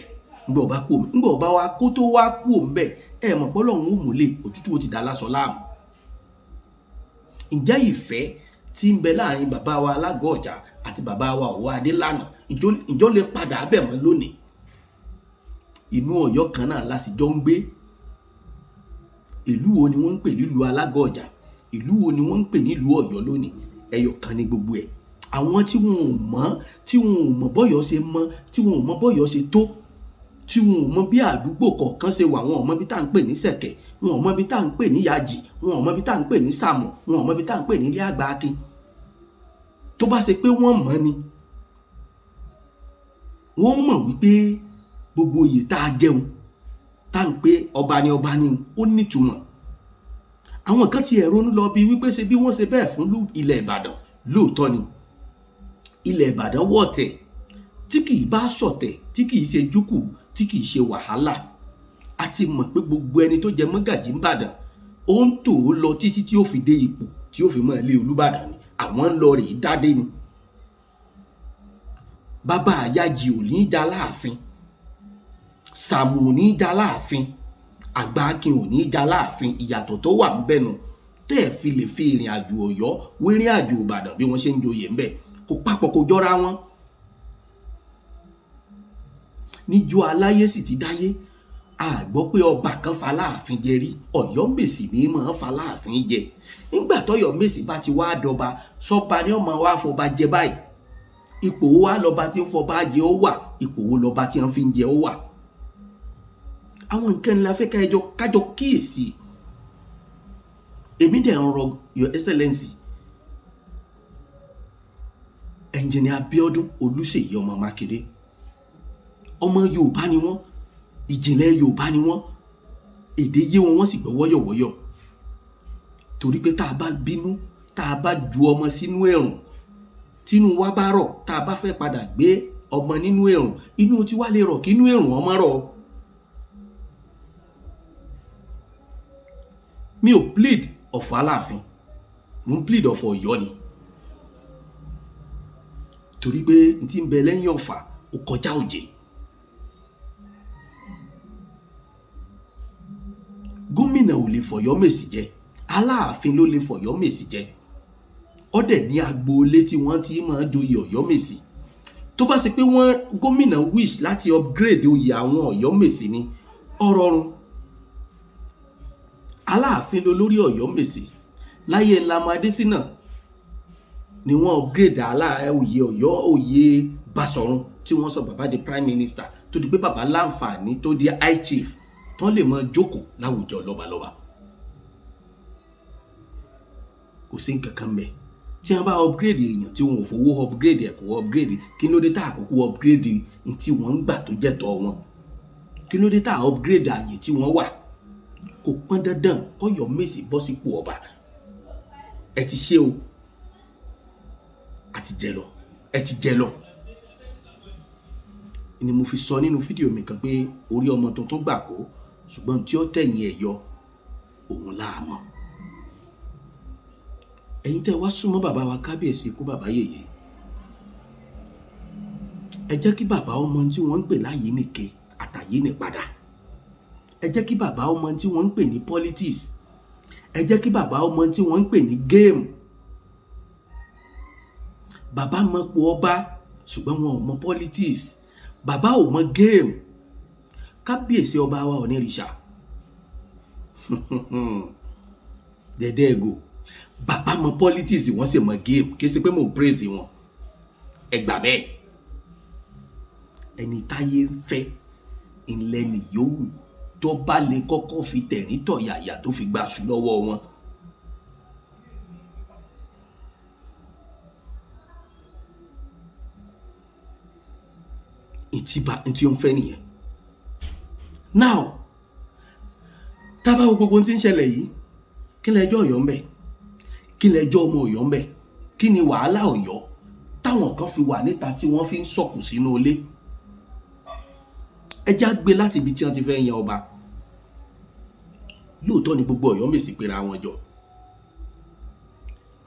ńgbà ọba kú òǹbẹ, ńgbà ọba wa kó tó wá kú òǹbẹ, ẹ mọ̀ pé Ọlọ́run ó múlẹ̀, òtútù ó ti dá lásọ láàmú. Ǹjẹ́ ìfẹ́ tí ń bẹ láàrin bàbá wa Alágọ̀ Ọjà àti bàbá wa Ọ̀wọ́ Adélànà, ìjọ lè padà bẹ̀ mọ́ lónìí? Inú Ọ̀yọ́ kan náà la sì jọ ń gbé. Ìlú wo ni wọ́n ń pè nílùú Alágọ̀ Ọjà? Ìlú wo ni wọ́n ń pè nílùú Ọ̀yọ́ lónìí? Ẹyọ kan ní gbogbo ẹ̀. Àwọn tí wọn ò mọ̀, tí wọn ò mọ̀ bọ́yọ̀ ṣe mọ̀, tí wọn ò mọ̀ bọ́yọ̀ ṣe tó, Tí wọn ò mọ bí àdúgbò kọ̀ọ̀kan ṣe wà, wọn ò mọ bí tá à ń pè ní Sẹ̀kẹ̀, wọn ò mọ bí tá à ń pè ní Yàjì, wọn ò mọ bí tá à ń pè ní Sàmù, wọn ò mọ bí tá à ń pè ní Ilé Àgbà Akin. Tó bá ṣe pé wọ́n mọ̀ ni, wọ́n mọ̀ wípé gbogbo oyè tá a jẹun tá à ń pé ọba ni ọba ni, ó nítumọ̀. Àwọn kan ti ẹ̀ ronú lọ bí wípé ṣe bí wọ́n ṣe bẹ́ẹ̀ fún ilẹ̀ Ìbàdàn. Lóòótọ́ ni ilẹ̀ Ìbàdàn wọ̀tẹ̀, tí kì í bá ṣọ̀tẹ̀, tí kì í ṣe júkù, tí kì í ṣe wàhálà. A ti mọ̀ pé gbogbo ẹni tó jẹ mọ́gàjí ńbàdàn, ó ń tò ó lọ títí tí ó fi dé ipò tí ó fi mọ́ ilé Olúbàdàn ni. Àwọn ń lọ rèé dádé ni. Bàbá àyájì ò ní í já láàfin, Sàmù ò ní í já láàfin, Àgbà Akin ò ní í já láàfin. Ìyàtọ̀ tó wà ńbẹ̀ nu, tẹ́ ẹ̀ fi lè fi ìrìn àjò Ọ̀yọ́ wérìn àjò Ìbàdàn. Bí wọ́n ṣe ń joyè ńbẹ̀ kò papọ̀, kò jọra wọn. Níjọ́ aláyé sì ti dáyé, a gbọ́ pé ọba kan fa láàfin jẹ rí. Ọ̀yọ́mèsì ní mọ̀ ń fa láàfin jẹ. Nígbà tọ́yọ̀mèsì bá ti wá dọba, sọba ni ọmọ wa fọba jẹ báyìí. Ipò wo wá lọba tí ń fọba jẹ ó wà? Ipò wo lọba tí wọ́n fi ń jẹ ó wà? Àwọn nǹkan ńlá fẹ́ kájọ kájọ kíyèsí. Èmi dẹ̀ ń rọ Your Excellency Engineer Abíọ́dún Olúṣèyí ọmọ Mákindé. Ọmọ Yorùbá ni wọ́n, ìjìnlẹ̀ Yorùbá ni wọ́n, èdè yé wọn, wọ́n sì gbọ́ wọ́yọ̀wọ́yọ̀. Torí pé tá a bá bínú, tá a bá ju ọmọ sínú ẹ̀rùn, tínú wa bá rọ̀, tá a bá fẹ́ padà gbé ọmọ nínú ẹ̀rùn, inú tiwa lè rọ̀ kí inú ẹ̀rùn ọmọ rọ̀. Mi ò plead ọ̀fọ̀ Aláàfin, mo ń plead ọ̀fọ̀ Ọ̀yọ́ ni, torí pé n ti ń bẹ lẹ́yìn ọ̀fà ó kọjá òjè. Gómìnà ò lè fọ̀yọ́ mèsì jẹ, Aláàfin ló lè fọ̀yọ́ mèsì jẹ. Ó dẹ̀ ní agboolé tí wọ́n ti máa joyè Ọ̀yọ́mèsì. Tó bá ṣe pé wọ́n gómìnà wish láti upgrade oyè àwọn Ọ̀yọ́mèsì ni, ó rọrùn. Aláàfin ló lórí Ọ̀yọ́mèsì. Láyé Lamọ Adésínà ni wọ́n upgrade oyè Ọ̀yọ́, oyè Basọ̀run, tí wọ́n sọ bàbá di prime minister, tó di pé bàbá láǹfààní tó di high chief, tán lè máa jókòó láwùjọ lọ́balọ́ba. Kò sí nǹkan kan bẹ́ẹ̀. Tí wọ́n bá upgrade èèyàn tí wọn ò fowó upgrade ẹ̀, kò upgrade. Kí ló dé tá àkókò upgrade ní tí wọ́n ń gbà tó jẹ́ tọ́ wọn? Kí ló dé tá upgrade àyè tí wọ́n wà? Kò pọn dandan k'Ọ̀yọ́mèsì bọ́ sípò ọba. Ẹ ti ṣe o, àti jẹ lọ, ẹ ti jẹ lọ. Ni mo fi sọ nínú fídíò mi kan pé orí ọmọ tuntun gbà kó, ṣùgbọ́n tí ó tẹ̀yìn ẹ̀ yọ òun láàmú. Ẹ̀yin tẹ́ wá súnmọ́ bàbá wa kábíyèsí kú bàbá yèyé, ẹ jẹ́ kí bàbá ọmọ tí wọ́n ń pè láyé nìke àtàyé ní padà. Ẹ jẹ́ kí bàbá ọmọ tí wọ́n ń pè ní politics. Ẹ jẹ́ kí bàbá ọmọ tí wọ́n ń pè ní game. Bàbá mọ̀ pò ọba, ṣùgbọ́n wọn ò mọ politics. Bàbá ò mọ game. Kábíyèsí ọba wa Onírìṣà dẹ̀dẹ̀ ẹ̀gò, bàbá mọ politics, wọ́n sì mọ game. Kì í ṣe pé mò ń praise wọn, ẹ gbà bẹ́ẹ̀. Ẹni táyé ń fẹ́ ńlẹ́ni yòówù tó bá lè kọ́kọ́ fi tẹ̀rín tọ̀yàyà tó fi gbaṣu lọ́wọ́ wọn. Ntí ó ń fẹ́ nìyẹn. Now, tá a bá wo gbogbo ohun tí ń ṣẹlẹ̀ yìí, kí lẹjọ́ Ọ̀yọ́ ń bẹ̀? Kí lẹjọ́ ọmọ Ọ̀yọ́ ń bẹ̀? Kí ni wàhálà Ọ̀yọ́ táwọn kan fi wà níta tí wọ́n fi ń sọ̀kù sínú ilé? Ẹ já gbé láti ibi tí wọ́n ti fẹ́ yan ọba. Lóòótọ́ ni gbogbo Ọ̀yọ́mèsì pera wọn jọ.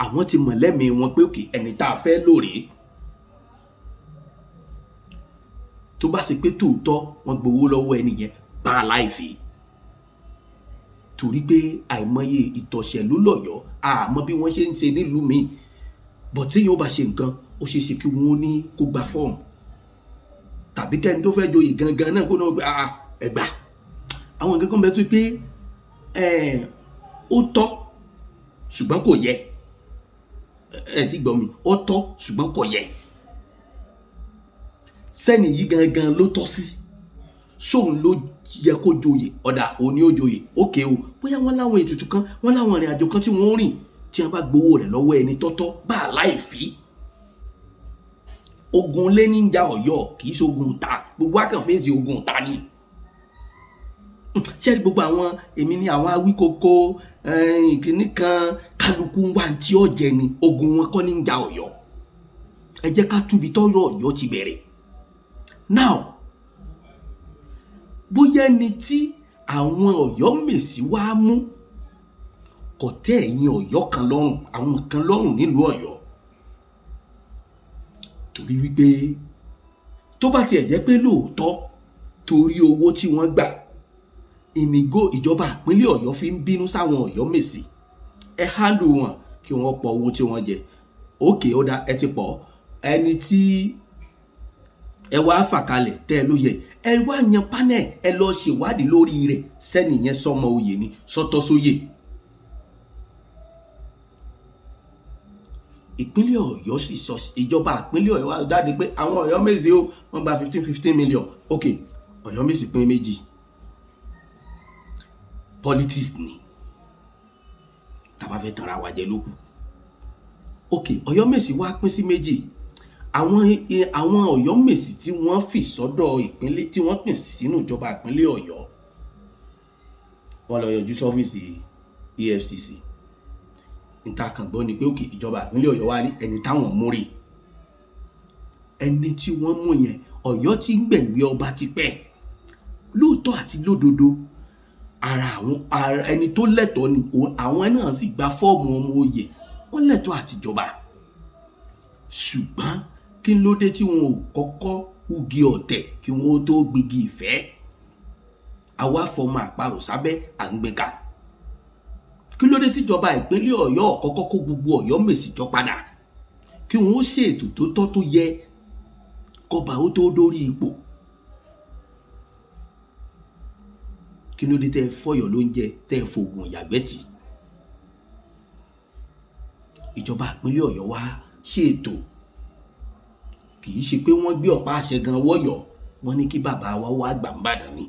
Àwọn ti mọ̀ lẹ́mìí wọn pé òkè ẹni tá a fẹ́ lóore. Tó bá ṣe pé tòótọ́ wọ́n gbowó lọ́wọ́ ẹni yẹn, bá a láìfi, torí pé àìmọye ìtọ̀sẹ̀ ló lọ́yọ̀ọ́, àmọ́ bí wọ́n ṣe ń ṣe nílùú míì. Bọ̀ téèyàn ó bá ṣe nǹkan, ó ṣeé ṣe kí wọ́n ní kó gba fọ́ọ̀mù, tàbí kẹ́ni tó fẹ́ joyè gangan náà kó náà gba ẹgbà. Àwọn nǹkan kan bẹ tó pé ó tọ́ ṣùgbọ́n kò yẹ. Ẹ ti gbọ́ mi, ó tọ́ ṣùgbọ́n kò yẹ. Sẹ́ni yìí gangan ló tọ́ sí, Sóun ló yẹ kó joyè? Ọ̀dà òní ó joyè, ókè o. Bóyá wọ́n láwọn ètùtù kan, wọ́n láwọn ìrìn àjò kan tí wọ́n rìn tí wọ́n bá gbowó rẹ̀ lọ́wọ́ ẹni tọ́tọ́ bá a láì fi. Ogun lé ní ja Ọ̀yọ́, kì í ṣe ogun ta. Gbogbo akànfẹ́sì ogun ta ni. Ṣé gbogbo àwọn èmi ní àwọn awíkoko ìkíní kan, kálukú ń wá tí ó jẹ ni. Ogun wọn kọ́ ní ja Ọ̀yọ́. Ẹ jẹ́ ká túbi tọ́rọ̀ Ọ̀yọ́ ti bẹ̀rẹ̀. Now, bóyá ẹni tí àwọn Ọ̀yọ́mèsì wá mú kò tẹ́ ẹ̀yin Ọ̀yọ́ kan lọ́rùn, àwọn kan lọ́rùn nílùú Ọ̀yọ́, torí wípé tó bá tiẹ̀ jẹ́ pé lóòótọ́ torí owó tí wọ́n gbà ìnìgó ìjọba ìpínlẹ̀ Ọ̀yọ́ fi ń bínú sáwọn Ọ̀yọ́mèsì, ẹ hálù wọn kí wọ́n pọ̀ owó tí wọ́n jẹ. Òkè ó dá ẹ ti pọ̀. Ẹni tí ẹ wá fà kalẹ̀ tẹ́ ẹ ló yẹ, ẹ wá yan panel, ẹ lọ ṣèwádìí lórí rẹ̀. Sẹ́ni yẹn sọmọ oyè ni sọtọ́ sóyè. Ìpínlẹ̀ Ọ̀yọ́ sì sọ, ìjọba ìpínlẹ̀ Ọ̀yọ́ wá jáde pé àwọn Ọ̀yọ́mèsì o, wọ́n gba 15 15 million. Ok, Ọ̀yọ́mèsì pín méjì. Politics ni, tàbá fẹ́ tanra wa jẹ lókù. Ok, Ọ̀yọ́mèsì wá pín sí méjì. Àwọn Ọ̀yọ́mèsì tí wọ́n fi sọ́dọ̀ ìpínlẹ̀, tí wọ́n pín sínú ìjọba ìpínlẹ̀ Ọ̀yọ́, wọ́n lọ yọjú sọ́fíìsì EFCC. Níta kan gbọ́ ni pé òkè ìjọba ìpínlẹ̀ Ọ̀yọ́ wá ní ẹni táwọn mú rè. Ẹni tí wọ́n mú yẹn, Ọ̀yọ́ tí ń gbẹ̀ngbẹ́ ọba ti pẹ́ lóòótọ́ àti lódodo. Ara àwọn ara ẹni tó lẹ́tọ̀ọ́ ni àwọn náà sì gba fọ́ọ̀mù ọmọ oyè, wọ́n lẹ́tọ̀ọ́ àtijọba. Ṣùgbọ́n kí ló dé tí wọn ò kọ́kọ́ hugi ọ̀tẹ̀ kí wọ́n tó gbígi ìfẹ́? Àwa fọmọ àparò sábẹ́ à ń gbé ká. Kí ló dé tíjọba ìpínlẹ̀ Ọ̀yọ́ kọ́kọ́ kó gbogbo Ọ̀yọ́mèsì jọ padà kí wọ́n ó ṣètò tó tọ́ tó yẹ kọba ó tó dórí ipò? Kí ló dé tẹ́ ẹ fọyọ̀ lóúnjẹ, tẹ́ ẹ fògùn ìyàgbẹ́ tì? Ìjọba ìpínlẹ̀ Ọ̀yọ́ wá ṣètò. Kì í ṣe pé wọ́n gbé ọ̀pá àṣẹ gan wọ́yọ̀, wọ́n ní kí bàbá wa wá gbà ń bàdàn ni.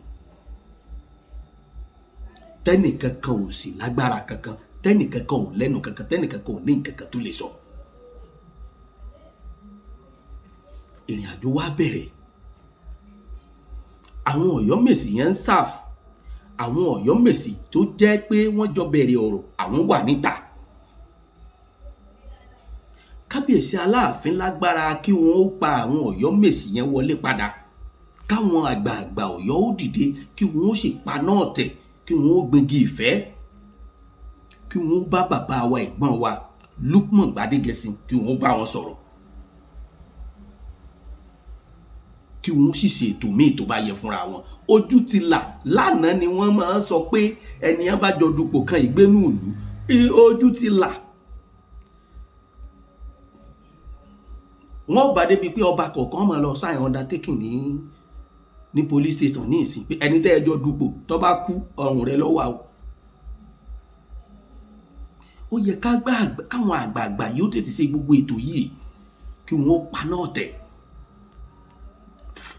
Tẹ́nìkankan ò sì lágbára kankan, tẹ́nìkankan ò lẹ́nu kankan, tẹ́nìkankan ò ní nǹkankan tó lè sọ. Ìrìn àjò wa bẹ̀rẹ̀. Àwọn Ọ̀yọ́mèsì yẹn ń sáf. Àwọn Ọ̀yọ́mèsì tó jẹ́ pé wọ́n jọ bẹ̀rẹ̀ ọ̀rọ̀, àwọn wà níta. Kábíyèsí Aláàfin lágbára kí wọ́n ó pa àwọn Ọ̀yọ́mèsì yẹn wọlé padà, káwọn àgbààgbà Ọ̀yọ́ ó dìde kí wọ́n ó sì paná ọ̀tẹ̀, kí wọ́n ó gbingi ìfẹ́, kí wọ́n ó bá bàbá wa ẹ̀gbọ́n wa Lukman Gbádégẹṣin, kí wọ́n ó bá wọn sọ̀rọ̀, kí wọ́n sì ṣètò míì tó bá yẹ fúnra wọn. Ojú ti là. Lánàá ni wọ́n máa ń sọ pé ẹni á bá jọ dupò kan ìgbénú ìlú. Ojú ti là. Wọ́n bá débi pé ọba kọ̀ọ̀kan máa lọ sign undertaking ní police station ní ìsìn pé ẹni tẹ́ ẹ jọ dupò tó bá kú, ọrùn rẹ lọ́wọ́ o. Ó yẹ káwọn àgbààgbà yóò tètè ṣe gbogbo ètò yìí kí wọ́n paná ọ̀tẹ̀,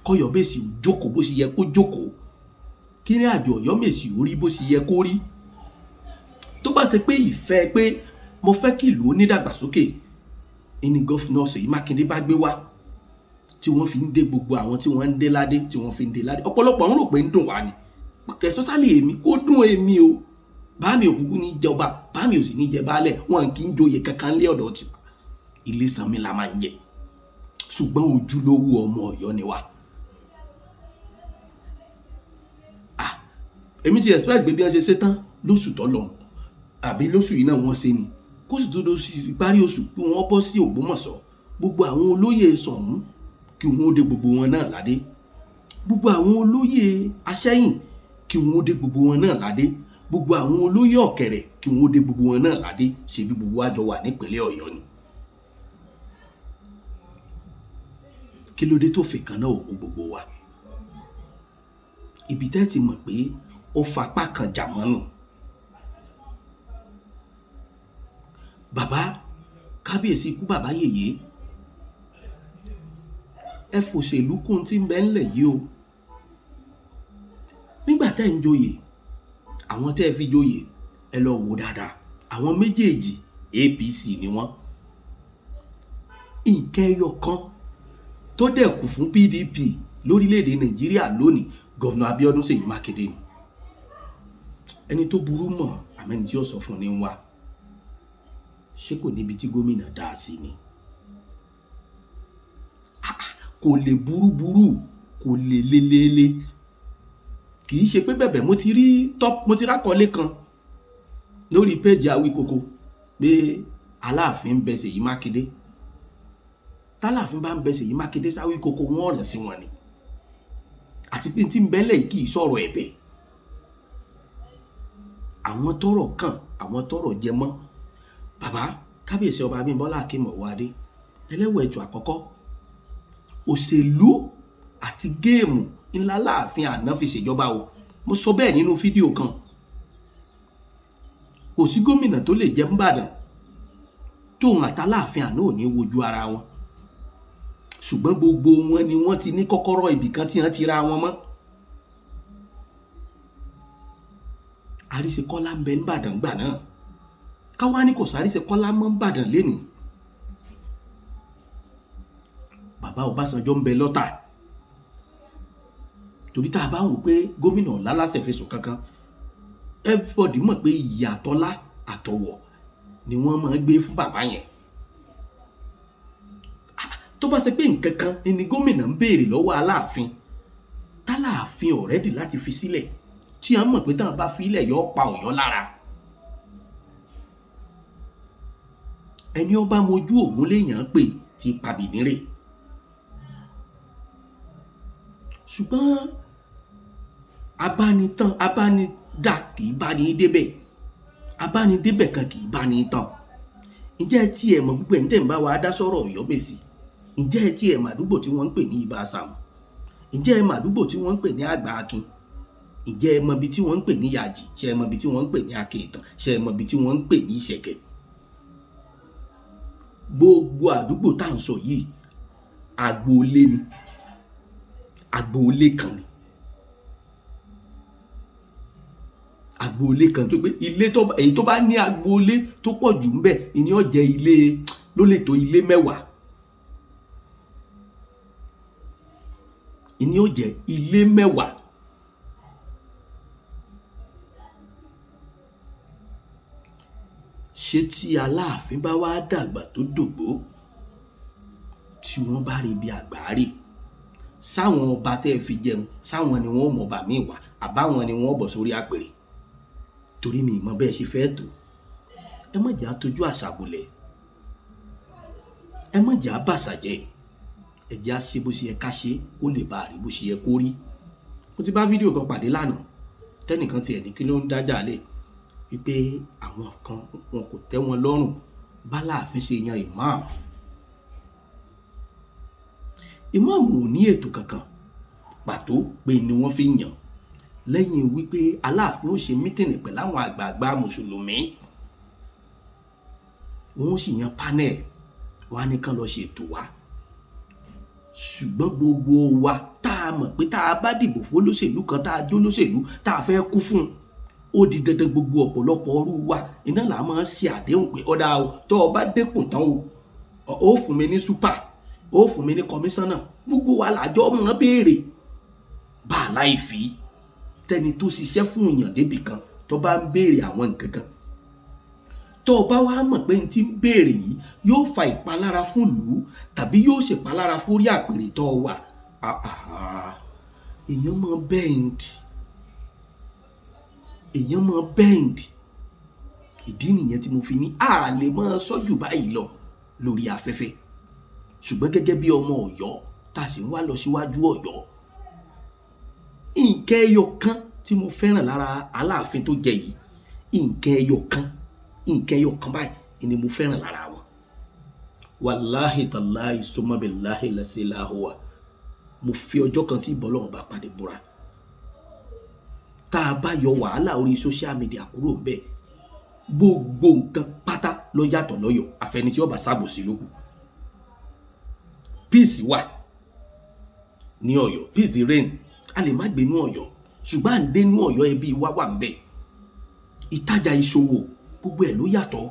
kọ́yọ̀mèsì ò jókòó bó ṣe yẹ kó jókòó, kí ní àjò Ọ̀yọ́mèsì ò rí bó ṣe yẹ kó rí. Tó bá ṣe pé ìfẹ́ pé mo fẹ́ kí ìlú onídàgbàsókè ẹni gọ́fúnà Ṣèyí Mákindé bá gbé wá, tí wọ́n fi ń dé gbogbo àwọn tí wọ́n ń dé ládé, tí wọ́n fi ń dé ládé, ọ̀pọ̀lọpọ̀ ń rò pé ń dùn wá ni, especially èmi, kó dùn èmi o. Bá mi ò kúkú ní jọba, bá mi ò sì ní jẹ baálẹ̀, wọn kì í joyè kankan lé ọ̀dọ̀ tiwa. Ilé sanmi la máa ń jẹ. Ṣùgbọ́n ojúlówó ọmọ Ọ̀yọ́ ni wá. Èmi ti expect pé bí wọ́n ṣe ṣe tán lóṣù tó lọ àbí lóṣù yìí náà wọ́n ṣe ni, kó sì tó lóṣù ìparí oṣù kí wọ́n bọ́ sí Ògbómọ̀ṣọ́, gbogbo àwọn olóyè Ṣọ̀ún kí wọ́n ó dé gbogbo wọn náà ládé, gbogbo àwọn olóyè Aṣẹ́yìn kí wọ́n ó dé gbogbo wọn náà ládé, gbogbo àwọn olóyè Ọ̀kẹ̀rẹ̀ kí wọ́n ó dé gbogbo wọn náà ládé. Ṣebí gbogbo wa jọ wà nípínlẹ̀ Ọ̀yọ́ ni. Kí ló dé tó fi kan náà ò mú gbogbo wa? Ibi tẹ́ ti mọ̀ pé ó fapá kan jà mọ́nù. Bàbá kábíyèsí ikú bàbá yèyé, ẹ fòṣèlú kún tí ń bẹ ńlẹ̀ yìí o. tẹ́ ń joyè, àwọn tẹ́ ẹ fi joyè, ẹ lọ wò dáadáa, àwọn méjèèjì APC ni wọ́n. Nǹkan ẹyọ kan tó dẹ̀ kù fún PDP lórílẹ̀‐èdè Nàìjíríà lónìí, Governor Abíọ́dún Ṣèyí Mákindé ni. Ẹni tó burú mọ̀ àmẹ́ni tí ó sọ fún ni ń wá. Ṣé kò níbi tí gómìnà dá a sí ni? Kò lè burúburú, kò lè lelele. Kì í ṣe pé bẹ̀bẹ̀. Mo ti rí top, mo ti rákọ̀ọ́lé kan lórí péèjì Awíkoko pé Aláàfin ń bẹ Ṣèyí Mákindé. Tálàfin bá ń bẹ Ṣèyí Mákindé sáwíkoko, wọn rìn sí wọn ni. Àti pé tí ń bẹ́lẹ̀ yìí kì í sọ̀rọ̀ ẹ̀bẹ̀. Àwọn tọ́rọ̀ kàn, àwọn tọ́rọ̀ jẹ mọ́, bàbá kábíyèsí Ọba Abímbọ́lá Akeem Ọwọ́adé ẹlẹ́wọ̀ ẹ̀tù àkọ́kọ́, òṣèlú àti game ńlá láàfin àná fi ṣèjọba o. Mo sọ bẹ́ẹ̀ nínú fídíò kan. Kò sí gómìnà tó lè jẹ́ ńbàdàn tóun àtàláàfin àná ò ní wojú ara wọn, ṣùgbọ́n gbogbo wọn ni wọ́n ti ní kọ́kọ́rọ́ ibìkan tí wọ́n ti ra wọn mọ́. Àríṣekọ́lá ń bẹ ńbàdàn gbà náà, káwá ní kò sáríṣekọ́lá mọ́ ńbàdàn lénìí. Bàbá Ọbásanjọ́ ń bẹ lọ́tà, torí tá a bá ń wò pé gómìnà lálàsẹ̀ fẹ̀sùn kankan, everybody mọ̀ pé ìyàtọ̀lá àtọ̀wọ̀ ni wọ́n máa ń gbé fún bàbá yẹn. Tó bá ṣe pé nǹkan kan ni gómìnà ń béèrè lọ́wọ́ Aláàfin, tálàáfin already láti fi sílẹ̀, tí a mọ̀ pé táwọn bá fi ilẹ̀ yọ pa Ọ̀yọ́ lára. Ẹni ó bá mojú Ògún léèyàn pè ti pàbínírè. Ṣùgbọ́n abánitán abánidà kì í bá ní débẹ̀, abánidébẹ̀ kan kì í bá ní tán. Ǹjẹ́ ẹ tí ẹ mọ̀, gbogbo ẹ̀ ń tẹ̀ ń bá wa dá sọ̀rọ̀ Ọ̀yọ́mèsì, ǹjẹ́ ẹ tí ẹ mọ̀ àdúgbò tí wọ́n ń pè ní Ibà Sàmù? Ǹjẹ́ ẹ mọ̀ àdúgbò tí wọ́n ń pè ní Àgbà Akin? Ǹjẹ́ ẹ mọ̀ ibi tí wọ́n ń pè ní Yàjì? Ṣé ẹ mọ̀ ibi tí wọ́n ń pè ní Akéètàn? Ṣé ẹ mọ̀ ibi tí wọ́n ń pè ní Ìṣẹ̀kẹ̀? Gbogbo àdúgbò tá à ń sọ yìí, agboolé ni, agboolé kan ni, agboolé kan tó pé ilé tó èyí tó bá ní agboolé tó pọ̀ jù ńbẹ̀ ìní ó jẹ́ ilé ló lè tó ilé 10, ìní ó jẹ́ ilé 10. Ṣé tí Aláàfin bá wá dàgbà tó dògbó, tí wọ́n bá rí bí àgbáre, sáwọn ọba tẹ́ ẹ fi jẹun, sáwọn ni wọ́n mọ̀ bà mí wá, àbáwọn ni wọ́n bọ̀ sórí àpèrè? Torí mi ìmọ̀ bẹ́ẹ̀ ṣe fẹ́ tó. Ẹ má jẹ́ àtọ́jú àṣà bolẹ̀, ẹ má jẹ́ àbàṣà jẹ́, ẹ jẹ́ á ṣe bó ṣe yẹ ká ṣe kó lè bá a rí bó ṣe yẹ kó rí. Mo ti bá fídíò kan pàdé lánàá, tẹ́nìkan tiẹ̀ ní kí ló ń dájà lẹ̀ wípé àwọn kan wọn kò tẹ́ wọn lọ́rùn báláàfin ṣe yan ìmáàmù. Ìmáàmù ò ní ètò kankan pàtó pé ni wọ́n fi yàn, lẹ́yìn wípé Aláàfin ó ṣe mítìnì pẹ̀lú àwọn àgbààgbà mùsùlùmí, wọ́n sì yan panel, wọ́n á ní kán lọ ṣètò wa. Ṣùgbọ́n gbogbo wa tá a mọ̀ pé tá a bá dìbò fún olóṣèlú kan, tá a jó lóṣèlú tá a fẹ́ kú fún un, ó di dandan gbogbo ọ̀pọ̀lọpọ̀ ọrú wa iná là máa ń ṣe àdéhùn pé ọ̀dà o, tó o bá dépò tán o, ó fún mi ní súpà, ó fún mi ní kọmíṣánná. Gbogbo wa làjọ máa béèrè bá a láì fi tẹni tó ṣiṣẹ́ fún èèyàn débì kan tó bá ń béèrè àwọn nǹkan kan, tó o bá wá mọ̀ pé n ti ń béèrè yìí yóò fa ìpalára fún ìlú tàbí yóò ṣèpalára fórí àpèrè tó o wà, èèyàn máa bend, èèyàn máa bend. Ìdí nìyẹn tí mo fi ní a lè máa sọ́jù báyìí lọ lórí afẹ́fẹ́. Ṣùgbọ́n gẹ́gẹ́ bí ọmọ Ọ̀yọ́ tá a sì ń wá lọ síwájú Ọ̀yọ́, nǹkan ẹyọ kan tí mo fẹ́ràn lára Aláàfin tó jẹ yìí, nǹkan ẹyọ kan, nǹkan ẹyọ kan báyìí ni mo fẹ́ràn lára wọn. Wàláhì tàláhì sọmọbìláhì lẹ́sẹ̀láhùwà, mo fi ọjọ́ kan tí ìbọ́lọ́run bá pàdé búra. Tá a bá yọ wàhálà orí social media kúrò ńbẹ̀, gbogbo nǹkan pátá ló yàtọ̀ lọ́yọ̀, àfẹni tí ó bá ṣàbòsí lókù. Peace wà ní Ọ̀yọ́, peace reign. A lè má gbénú Ọ̀yọ́, Ṣùgbọ́n à ń dénú Ọ̀yọ́, ẹbí wa wà ń bẹ̀. Ìtajà, ìṣòwò, gbogbo ẹ̀ ló yàtọ̀.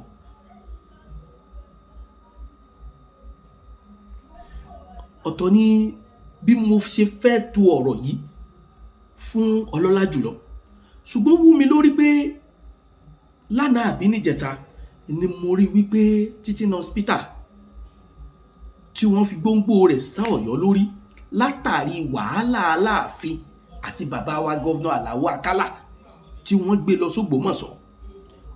Ọ̀tọ̀ ni bí mo ṣe fẹ́ to ọ̀rọ̀ yìí fún ọlọ́lá jùlọ, ṣùgbọ́n wú mi lórí pé lánàá àbí níjẹta ni mo rí wípé teaching hospital tí wọ́n fi gbóngbó rẹ̀ sá Ọ̀yọ́ lórí látàrí wàhálà Aláàfin àti bàbá wa Governor Àlàó Àkàlà tí wọ́n gbé lọ sÓgbómọ̀ṣọ́.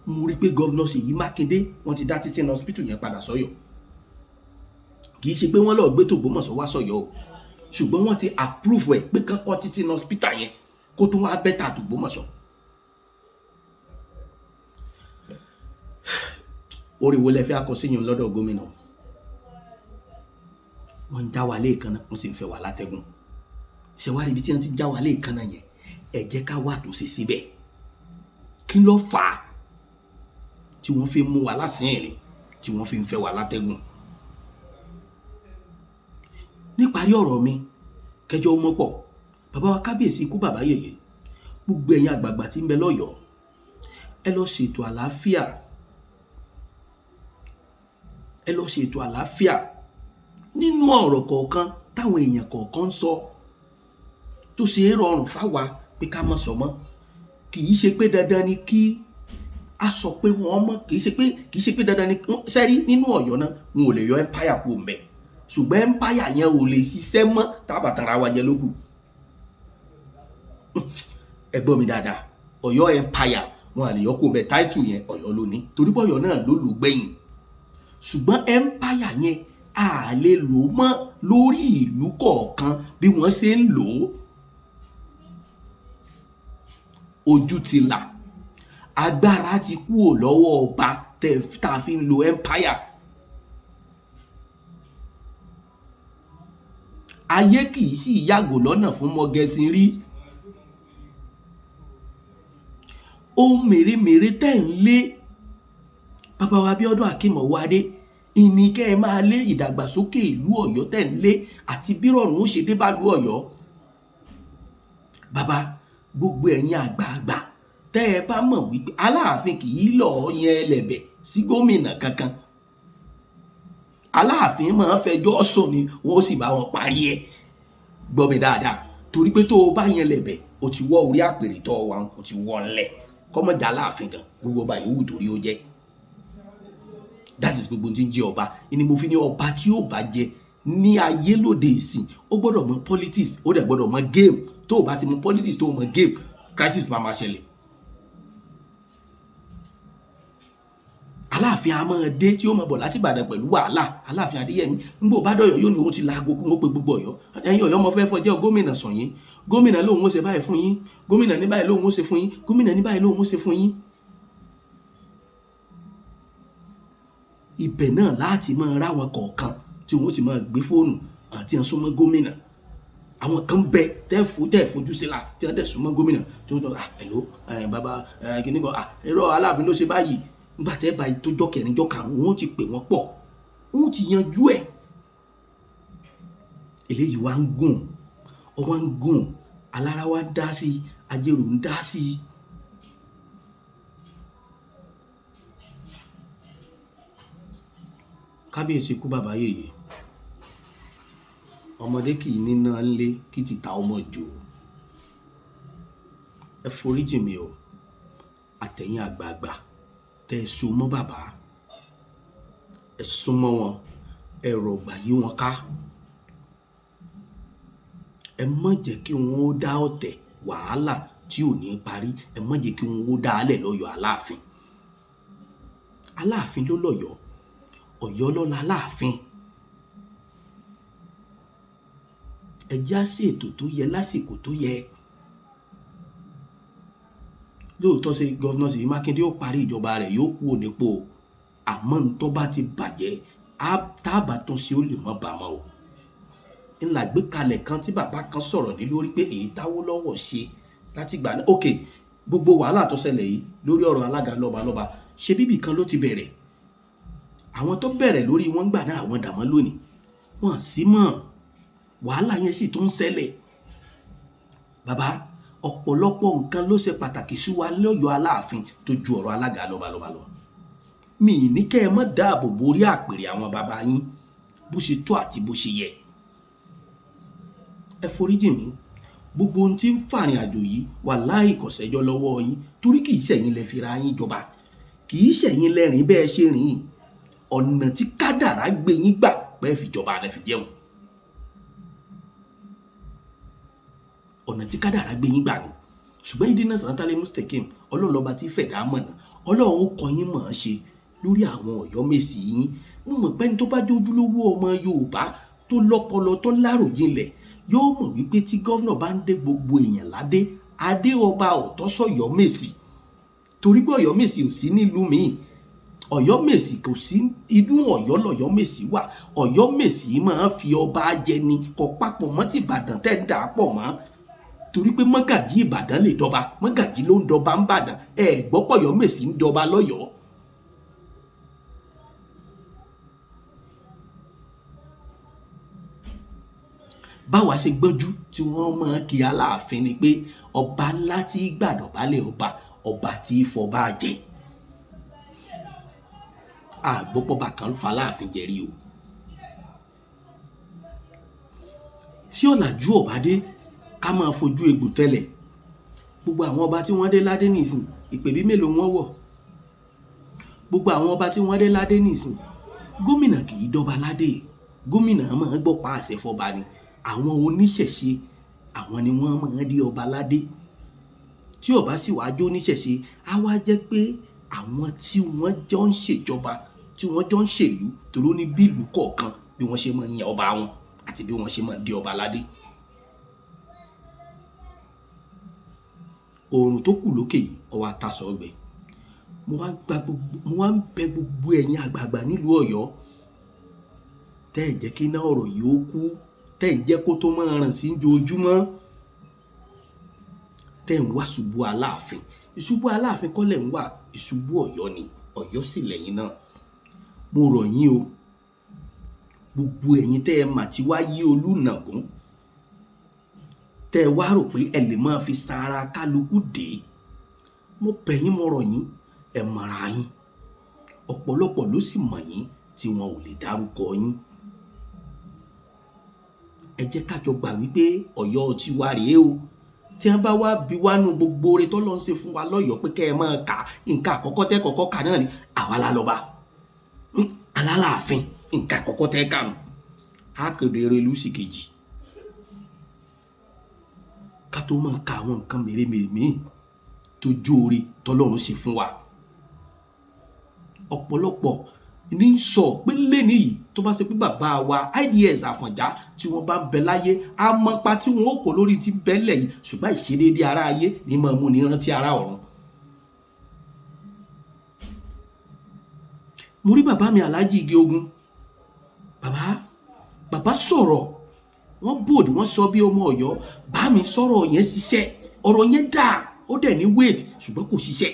Mo rí pé Governor Ṣèyí Mákindé, wọ́n ti dá teaching hospital yẹn padà sọ́yọ́. Kì í ṣe pé wọ́n lọ́ọ́ gbé tÒgbómọ̀ṣọ́ wá sọ́yọ́ o, ṣùgbọ́n wọ́n ti approve ẹ̀ pé kán kọ́ teaching hospital yẹn kó tún wá better tÒgbómọ̀ṣọ́. Orí wo lẹ fẹ́ akọ síyàn lọ́dọ̀ gómìnà? Wọ́n ń já wa léèkánná, wọ́n sì ń fẹ́ wa látẹ́gùn. Ṣe wá rí ibi tí wọ́n ti já wa léèkánná yẹn? Ẹ jẹ́ ká wà tó ṣe síbẹ̀. Kí ló fà á tí wọ́n fi ń mú wa lásìn ìrìn, tí wọ́n fi ń fẹ́ wa látẹ́gùn? Níparí ọ̀rọ̀ mi, kẹjọ mọ́ pọ̀, bàbá wa kábíyèsí, ikú bàbá yèyé, gbogbo ẹ̀yin àgbààgbà tí ń bẹ lọ́yọ̀ọ́, ẹ lọ ṣètò àlàáfíà, ẹ lọ ṣètò àlàáfíà nínú ọ̀rọ̀ kọ̀ọ̀kan táwọn èèyàn kọ̀ọ̀kan ń sọ tó ṣe é rọrùn fáwa pé ká má sọ mọ́. Kì í ṣe pé dandan ni kí a sọ pé wọ́n mọ̀, kì í ṣe pé dandan ni. Sẹ́rí nínú Ọ̀yọ́ náà, wọn ò lè yọ empire kúrò ńbẹ̀, ṣùgbọ́n empire yẹn ò lè ṣiṣẹ́ mọ́ tábà tanra wa jẹ lókù. Ẹ gbọ́ mi dáadáa, Ọ̀yọ́ empire, wọn à lè yọ kúrò ńbẹ̀. Title yẹn, Ọ̀yọ́ ló ní, torí pé Ọ̀yọ́ náà ló lò gbẹ̀yìn. Ṣùgbọ́n empire yẹn, a lè lò mọ́ lórí ìlú kọ̀ọ̀kan bí wọ́n ṣe ń lò ó. Ojú ti là, agbára ti kúrò lọ́wọ́ ọba tá a fi ń lo empire. Ayé kì í sì yàgò lọ́nà fún mọ́gẹ́sìn rí. Ohun mèremère tẹ̀ ń lé, bàbá wa Abíọ́dún Akeem Ọwọ́adé, ìní kẹ́ ẹ máa lé ìdàgbàsókè ìlú Ọ̀yọ́ tẹ̀ ń lé àti bí rọrùn ó ṣe dé bá ìlú Ọ̀yọ́. Bàbá, gbogbo ẹ̀yin àgbààgbà tẹ́ ẹ bá mọ̀ wípé Aláàfin kì í lọ́ọ́ yẹn ẹlẹ́bẹ̀ sí gómìnà kankan, Aláàfin máa fẹjọ́ sùn ni, wọ́n sì bá wọn parí ẹ̀. Gbọ́ mi dáadáa, torí pé tó o bá yẹn lẹ̀bẹ̀, o ti wọ́ orí àpèrè tó o wà, o ti wọ́ ńlẹ̀. Kọ́mọ̀jà Aláàfin gan, gbogbo ọba yòówù torí ó jẹ́, that is gbogbo tí ń jẹ́ ọba. Ni mo fi ní ọba tí ó bá jẹ ní ayé lóde ìsìn, ó gbọ́dọ̀ mọ politics, ó dẹ̀ gbọ́dọ̀ mọ game. Tó o bá ti mọ politics, tó o mọ game, crisis máa ṣẹlẹ̀. Aláàfin a máa dé tí ó máa bọ̀ láti Ìbàdàn pẹ̀lú wàhálà. Aláàfin Adéyẹmí ń bò bá dọ̀yọ̀, yóò ní òun ti laago kí wọ́n pe gbogbo Ọ̀yọ́. Ẹ̀yin Ọ̀yọ́, mo fẹ́ fọjọ́ gómìnà sàn yín. Gómìnà lóun ó ṣe báyìí fún yín, gómìnà ní báyìí lóun ó ṣe fún yín, gómìnà ní báyìí lóun ó ṣe fún yín. Ibẹ̀ náà láti máa ráwọn kọ̀ọ̀kan tí wọ́n sì máa gbé fóònù àti ẹ̀ súnmọ́ gómìnà. Àwọn kan bẹ tẹ́ fojú sí la tí wọ́n dẹ̀ súnmọ́ gómìnà tí wọ́n tọ́, "Ah, hello, bàbá kìíní kan, ah, ẹ̀rọ Aláàfin ló ṣe báyìí." Nígbà tẹ́ bá tó jọ́ kẹrin, jọ́ karùn-ún, wọ́n ti pè wọ́n pọ̀, wọ́n ti yanjú ẹ̀. Eléyìí wá ń gùn, ọwọ́ ń gùn, alára wa ń dá sí, ajérò ń dá sí. Kábíyèsí, kú bàbá yèyé, ọmọdé kì í níná ńlé kí ti ta ọmọ jò. Ẹ foríjì mi o, àtẹ̀yìn àgbààgbà tẹ́ ẹ so mọ́ bàbá, ẹ súnmọ́ wọn, ẹ rọ̀gbà yí wọn ká. Ẹ má jẹ́ kí wọ́n ó dá ọ̀tẹ̀ wàhálà tí ò ní parí, ẹ má jẹ́ kí wọ́n ó dá alẹ̀ lọ́yọ̀ọ́ Aláàfin. Aláàfin ló lọ́yọ̀ọ́, Ọ̀yọ́ ló láláàfin. Ẹ já sí ètò tó yẹ lásìkò tó yẹ. Lóòótọ́ ṣe Governor Ṣèyí Mákindé ó parí ìjọba rẹ̀, yóò kúrò nípò, àmọ́ ń tó bá ti bàjẹ́, tá a bá tún ṣe, ó lè mọ́ bàmọ́ o. Ńlá gbékalẹ̀ kan tí bàbá kan sọ̀rọ̀ ní lórí pé èyí táwó lọ́wọ́ ṣe láti gbà náà. Ok, gbogbo wàhálà tó ṣẹlẹ̀ yìí lórí ọ̀rọ̀ alága lọ́balọ́ba, ṣe bíbì kan ló ti bẹ̀rẹ̀. Àwọn tó bẹ̀rẹ̀ lórí wọn gbà náà, àwọn dàmọ́ lónìí wọn sì mọ̀, wàhálà yẹn sì tún ń ṣẹlẹ̀. Bàbá, Ọ̀pọ̀lọpọ̀ nǹkan ló ṣe pàtàkì sí wa lọ́yọ̀ọ́ Aláàfin tó ju ọ̀rọ̀ alága lọ́balọ́ba lọ. Mi ì ní kẹ́ ẹ má dáàbò borí àpèrè àwọn bàbá yín bó ṣe tó àti bó ṣe yẹ. Ẹ foríjì mí, gbogbo ohun tí ń fàrìn àjò yìí, wàláhì kò sẹ́jọ́ lọ́wọ́ yín, torí kì í ṣẹ̀yin lẹ fira yín jọba, kì í ṣẹ̀yin lẹ́rìn bẹ́ẹ̀ ṣe rìn. Ọ̀nà tí kádàrá gbé yín gbà pẹ́ fi jọba lẹ fi jẹun, ọ̀nà tí kádàrá gbé yín gbà ni. Ṣùgbọ́n ìdínà sàrátálẹ̀ mustakim, Ọlọ́run lọ́ba tí fẹ̀dá mọ̀nà, Ọlọ́run ó kọ́ yín mọ̀ ọ́n ṣe lórí àwọn Ọ̀yọ́mèsì yín. Mo mọ̀ pé ẹni tó bá jẹ́ ojúlówó ọmọ Yorùbá tó lọ́pọlọ tó láròjinlẹ̀ yóò mọ̀ wípé tí gọ́vnà bá ń dé gbogbo èèyàn ládé, adé ọba ọ̀tọ̀ sọ̀yọ́mèsì, torí pé Ọ̀yọ́mèsì ò sí nílùú míì. Ọ̀yọ́mèsì kò sí inú Ọ̀yọ́ lọ̀yọ́mèsì wà. Ọ̀yọ́mèsì máa ń fi ọba jẹ ni, kò papọ̀ mọ́ ti Ìbàdàn tẹ́ ń dà á pọ̀ mọ́, torí pé mọ́gàjí Ìbàdàn lè dọba, mọ́gàjí ló ń dọba ń bàdàn. Ẹ gbọ́ pé Ọ̀yọ́mèsì ń dọba lọ́yọ̀ọ́. Báwa ṣe gbọ́njú tí wọ́n máa kí Aláàfin ni pé ọba ńlá tí gbàdọ̀bálẹ̀ ọba, ọba tí fọba jẹ. Àgbọ́pọ̀ba kan fa Aláàfin jẹ rí o. Tí ọ̀làjú ọba dé, ká máa fojú egbò tẹ́lẹ̀. Gbogbo àwọn ọba tí wọ́n dé ládé nìsín, ìpèbí mélòó wọ́n wọ̀. Gbogbo àwọn ọba tí wọ́n dé ládé nìsín, gómìnà kì í dọba ládé, gómìnà máa gbọ́ pa àṣẹ fọba ni. Àwọn oníṣẹ̀ṣe àwọn ni wọ́n máa dé ọba ládé. Tí ọba sì wá jó oníṣẹ̀ṣe, á wá jẹ́ pé àwọn tí wọ́n jọ ń ṣèjọba, tí wọ́n jọ ń ṣèlú, torí ó ní bí ìlú kọ̀ọ̀kan bí wọ́n ṣe máa ń yan ọba wọn àti bí wọ́n ṣe máa ń dé ọba ládé. Oòrùn tó kù lókè yìí, ọwọ́ atasọ ọgbẹ́. Mo wá ń bẹ gbogbo ẹ̀yin àgbààgbà nílùú Ọ̀yọ́, tẹ́ ẹ̀ jẹ́ kí iná ọ̀rọ̀ yìí ó kú, tẹ́ ẹ̀ jẹ́ kó tó máa ràn sí ojoojúmọ́, tẹ́ ẹ̀ ń wá ṣubú Aláàfin. Ìṣubú Aláàfin kọ́ lẹ̀ ń wà, ìṣubú Ọ̀yọ́ ni, Ọ̀yọ́ sì lẹ́yìn náà. Mo rọ̀ yín o, gbogbo ẹ̀yin tẹ́ ẹ mà ti wá yí Olúnàgún, tẹ́ ẹ wá rò pé ẹ lè máa fi sara kálukú dé, mo bẹ̀ yín, mo rọ̀ yín, ẹ mọ̀ra yín. Ọ̀pọ̀lọpọ̀ ló sì mọ̀ yín tí wọn ò lè dárúkọ yín. Ẹ jẹ́ ká jọ gbà wípé Ọ̀yọ́ ti wá rèé o. Tí wọ́n bá wá bi wá nu gbogbo oore tó lọ ń ṣe fún wa lọ́yọ̀ọ́ pé kẹ́ ẹ máa kà, nǹkan àkọ́kọ́ tẹ́ kọ́kọ́ kà náà ni àwa la lọ́ba, Aláàfin, nǹkan àkọ́kọ́ tẹ́ kà nù. Á kéde erelú sì kejì ká tó máa ka àwọn nǹkan mèremère míì tó jóore tọ́lọ́run ṣe fún wa. Ọ̀pọ̀lọpọ̀ ní sọ pé lẹ́ni yìí tó bá ṣe pé bàbá wa IDS Àfọ̀njá tí wọ́n bá ń bẹ láyé, a mọ pa tí wọ́n ó kó lórí ti bẹ́lẹ̀ yìí, ṣùgbọ́n ìṣedéédé ara ayé ní máa mú ni rántí ara ọ̀run. Mo rí bàbá mi Alhaji Igi Ogun, bàbá sọ̀rọ̀, wọ́n bòdì, wọ́n sọ bí ọmọ Ọ̀yọ́, bá mi sọ̀rọ̀ yẹn ṣiṣẹ́, ọ̀rọ̀ yẹn dà, ó dẹ̀ ní wait, ṣùgbọ́n kò ṣiṣẹ́.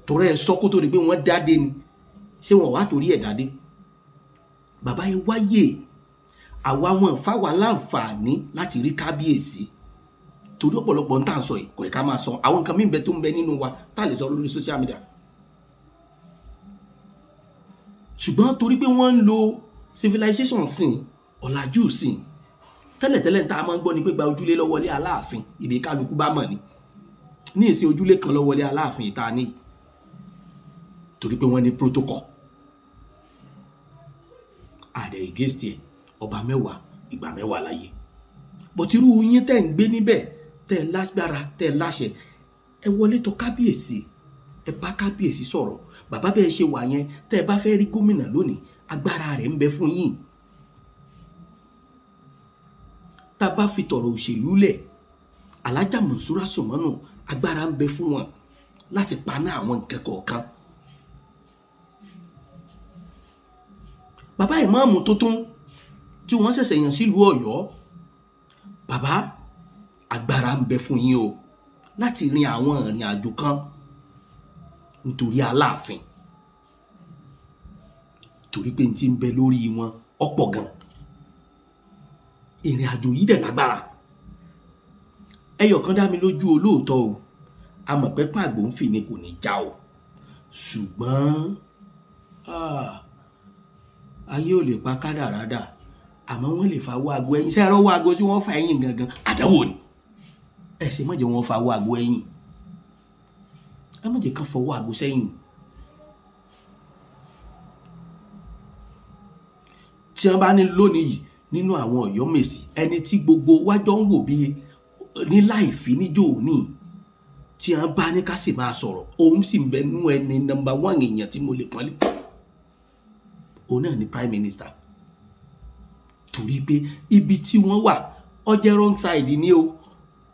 Torí ẹ sọ kó tó di pé wọ́n dádé ni, ṣé wọn wá torí ẹ̀ dádé? Bàbá yẹn wáyé, àwa wọn fáwa láǹfààní láti rí kábíyèsí, torí ọ̀pọ̀lọpọ̀ ń tà ń sọ yìí kò yẹ ká máa sọ àwọn nǹkan míì bẹ tó ń bẹ nínú wa tá a lè sọ lórí social media. Ṣùgbọ́n torí pé wọ́n ń lo civilization sìn, ọ̀làjú sìn, tẹ́lẹ̀tẹ́lẹ̀ tá a máa ń gbọ́ ni pé gba ojúlé lọ́wọ́lé Aláàfin, ibi kálukú bá mọ̀ ni. Ní ìsìn ojúlé kan lọ́wọ́lé Aláàfin ìta ní, torí pé wọ́n ní protocol. Àdẹ against ẹ̀, ọba mẹ́wàá ìgbà mẹ́wàá láyé. Bọ̀tírú yín tẹ́ ń gbé níbẹ̀, tẹ́ lágbára, tẹ́ láṣẹ, ẹ wọlé tọ̀ kábíyèsí, ẹ bá kábíyèsí sọ̀rọ̀. Bàbá bẹ́ẹ̀ ṣe wà yẹn, tẹ́ ẹ bá fẹ́ rí gómìnà lónìí, agbára rẹ̀ ń bẹ fún yín. Tá a bá fi tọ̀rọ̀ òṣèlú lẹ̀, Alhaja Monsura Sumonu, agbára ń bẹ fún wọn láti paná àwọn nǹkan kọ̀ọ̀kan. Bàbá ìmáàmù tuntun tí wọ́n ṣẹ̀ṣẹ̀ yàn sílùú Ọ̀yọ́, bàbá agbára ń bẹ fún yín o láti rin àwọn ìrìn àjò kan nítorí Aláàfin, torí pé n ti ń bẹ lórí wọn ọ̀pọ̀ gan. Ìrìn àjò yìí dẹ̀ lágbára. Ẹyọ kan dá mi lójú olóòótọ́ o, a mọ̀ pé pàgbó ń fì ni kò ní já o, ṣùgbọ́n ayé ò lè pa kádàrá dà, àmọ́ wọ́n lè fa owó aago ẹ̀yìn. Ṣé ẹ rọ́wọ́ aago tí wọ́n fa ẹ̀yìn gangan àdánwò ni. Ẹ ṣe má jẹ́ wọ́n fa owó aago ẹ̀yìn, ẹ má jẹ́ kán fọwọ́ aago sẹ́yìn. Tí wọ́n bá ní lónìí yìí nínú àwọn Ọ̀yọ́mèsì, ẹni tí gbogbo wájọ́ ń wò bíi ní láìfí níjó òní, tí wọ́n bá ní ká sì máa sọ̀rọ̀, òun sì ń bẹ nú ẹni nọ́mbà 1 èèyàn tí mo lè pọ́nlé, òun náà ni Prime Minister. Torí pé ibi tí wọ́n wà, ó jẹ́ wrong side ni o,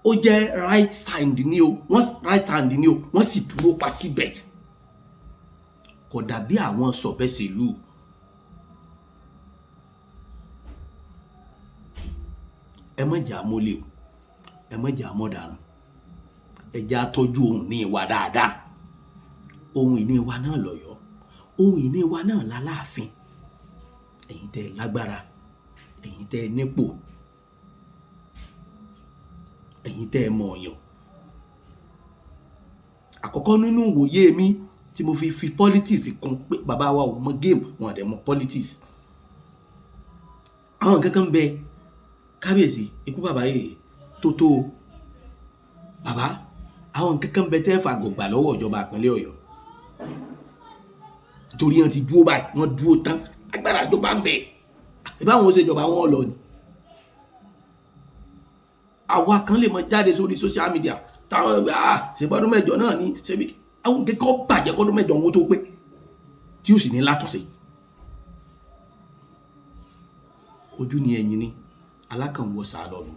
ó jẹ́ right side ni o, wọ́n right hand ni o, wọ́n sì dúró pa síbẹ̀. Kò dàbí àwọn sọ̀bẹ́sẹ̀lú. Ẹ má jẹ́ àmọ́lé o, ẹ má jẹ́ àmọ́daràn, ẹ jẹ́ àtọ́jú ohun ìní wa dáadáa. Ohun ìní wa náà lọ́yọ̀ọ́, ohun ìní wa náà láláàfin. Ẹ̀yin tẹ́ ẹ lágbára, ẹ̀yin tẹ́ ẹ nípò, ẹ̀yin tẹ́ ẹ mọ̀ ọ̀yàn. Àkọ́kọ́ nínú ìwòye mi tí mo fi politics kún pé bàbá wa ò mọ game, wọn àdẹ̀ mọ politics. Àwọn nǹkan kan ń bẹ, kábíyèsí ikú bàbá yìí tó tó o. Bàbá, àwọn nǹkan kan ń bẹ tẹ́ fàgọ̀ gbà lọ́wọ́ ìjọba ìpínlẹ̀ Ọ̀yọ́, torí wọ́n ti dúró báyìí, wọ́n dúró tán, agbára ìjọba ń bẹ. Ìbáwọn ṣe ìjọba wọn lọ ni. Àwa kan lè mọ jáde sórí social media táwọn ẹgbẹ́ ṣèbọdún mẹ́jọ náà ní ṣebí àwọn kẹ́kọ̀ọ́ bàjẹ́ kọ́dún mẹ́jọ wọn tó pé tí ó sì ní látúnṣe. Ojú ni ẹ̀yìn ni alákànwọ́ sá lọ nù.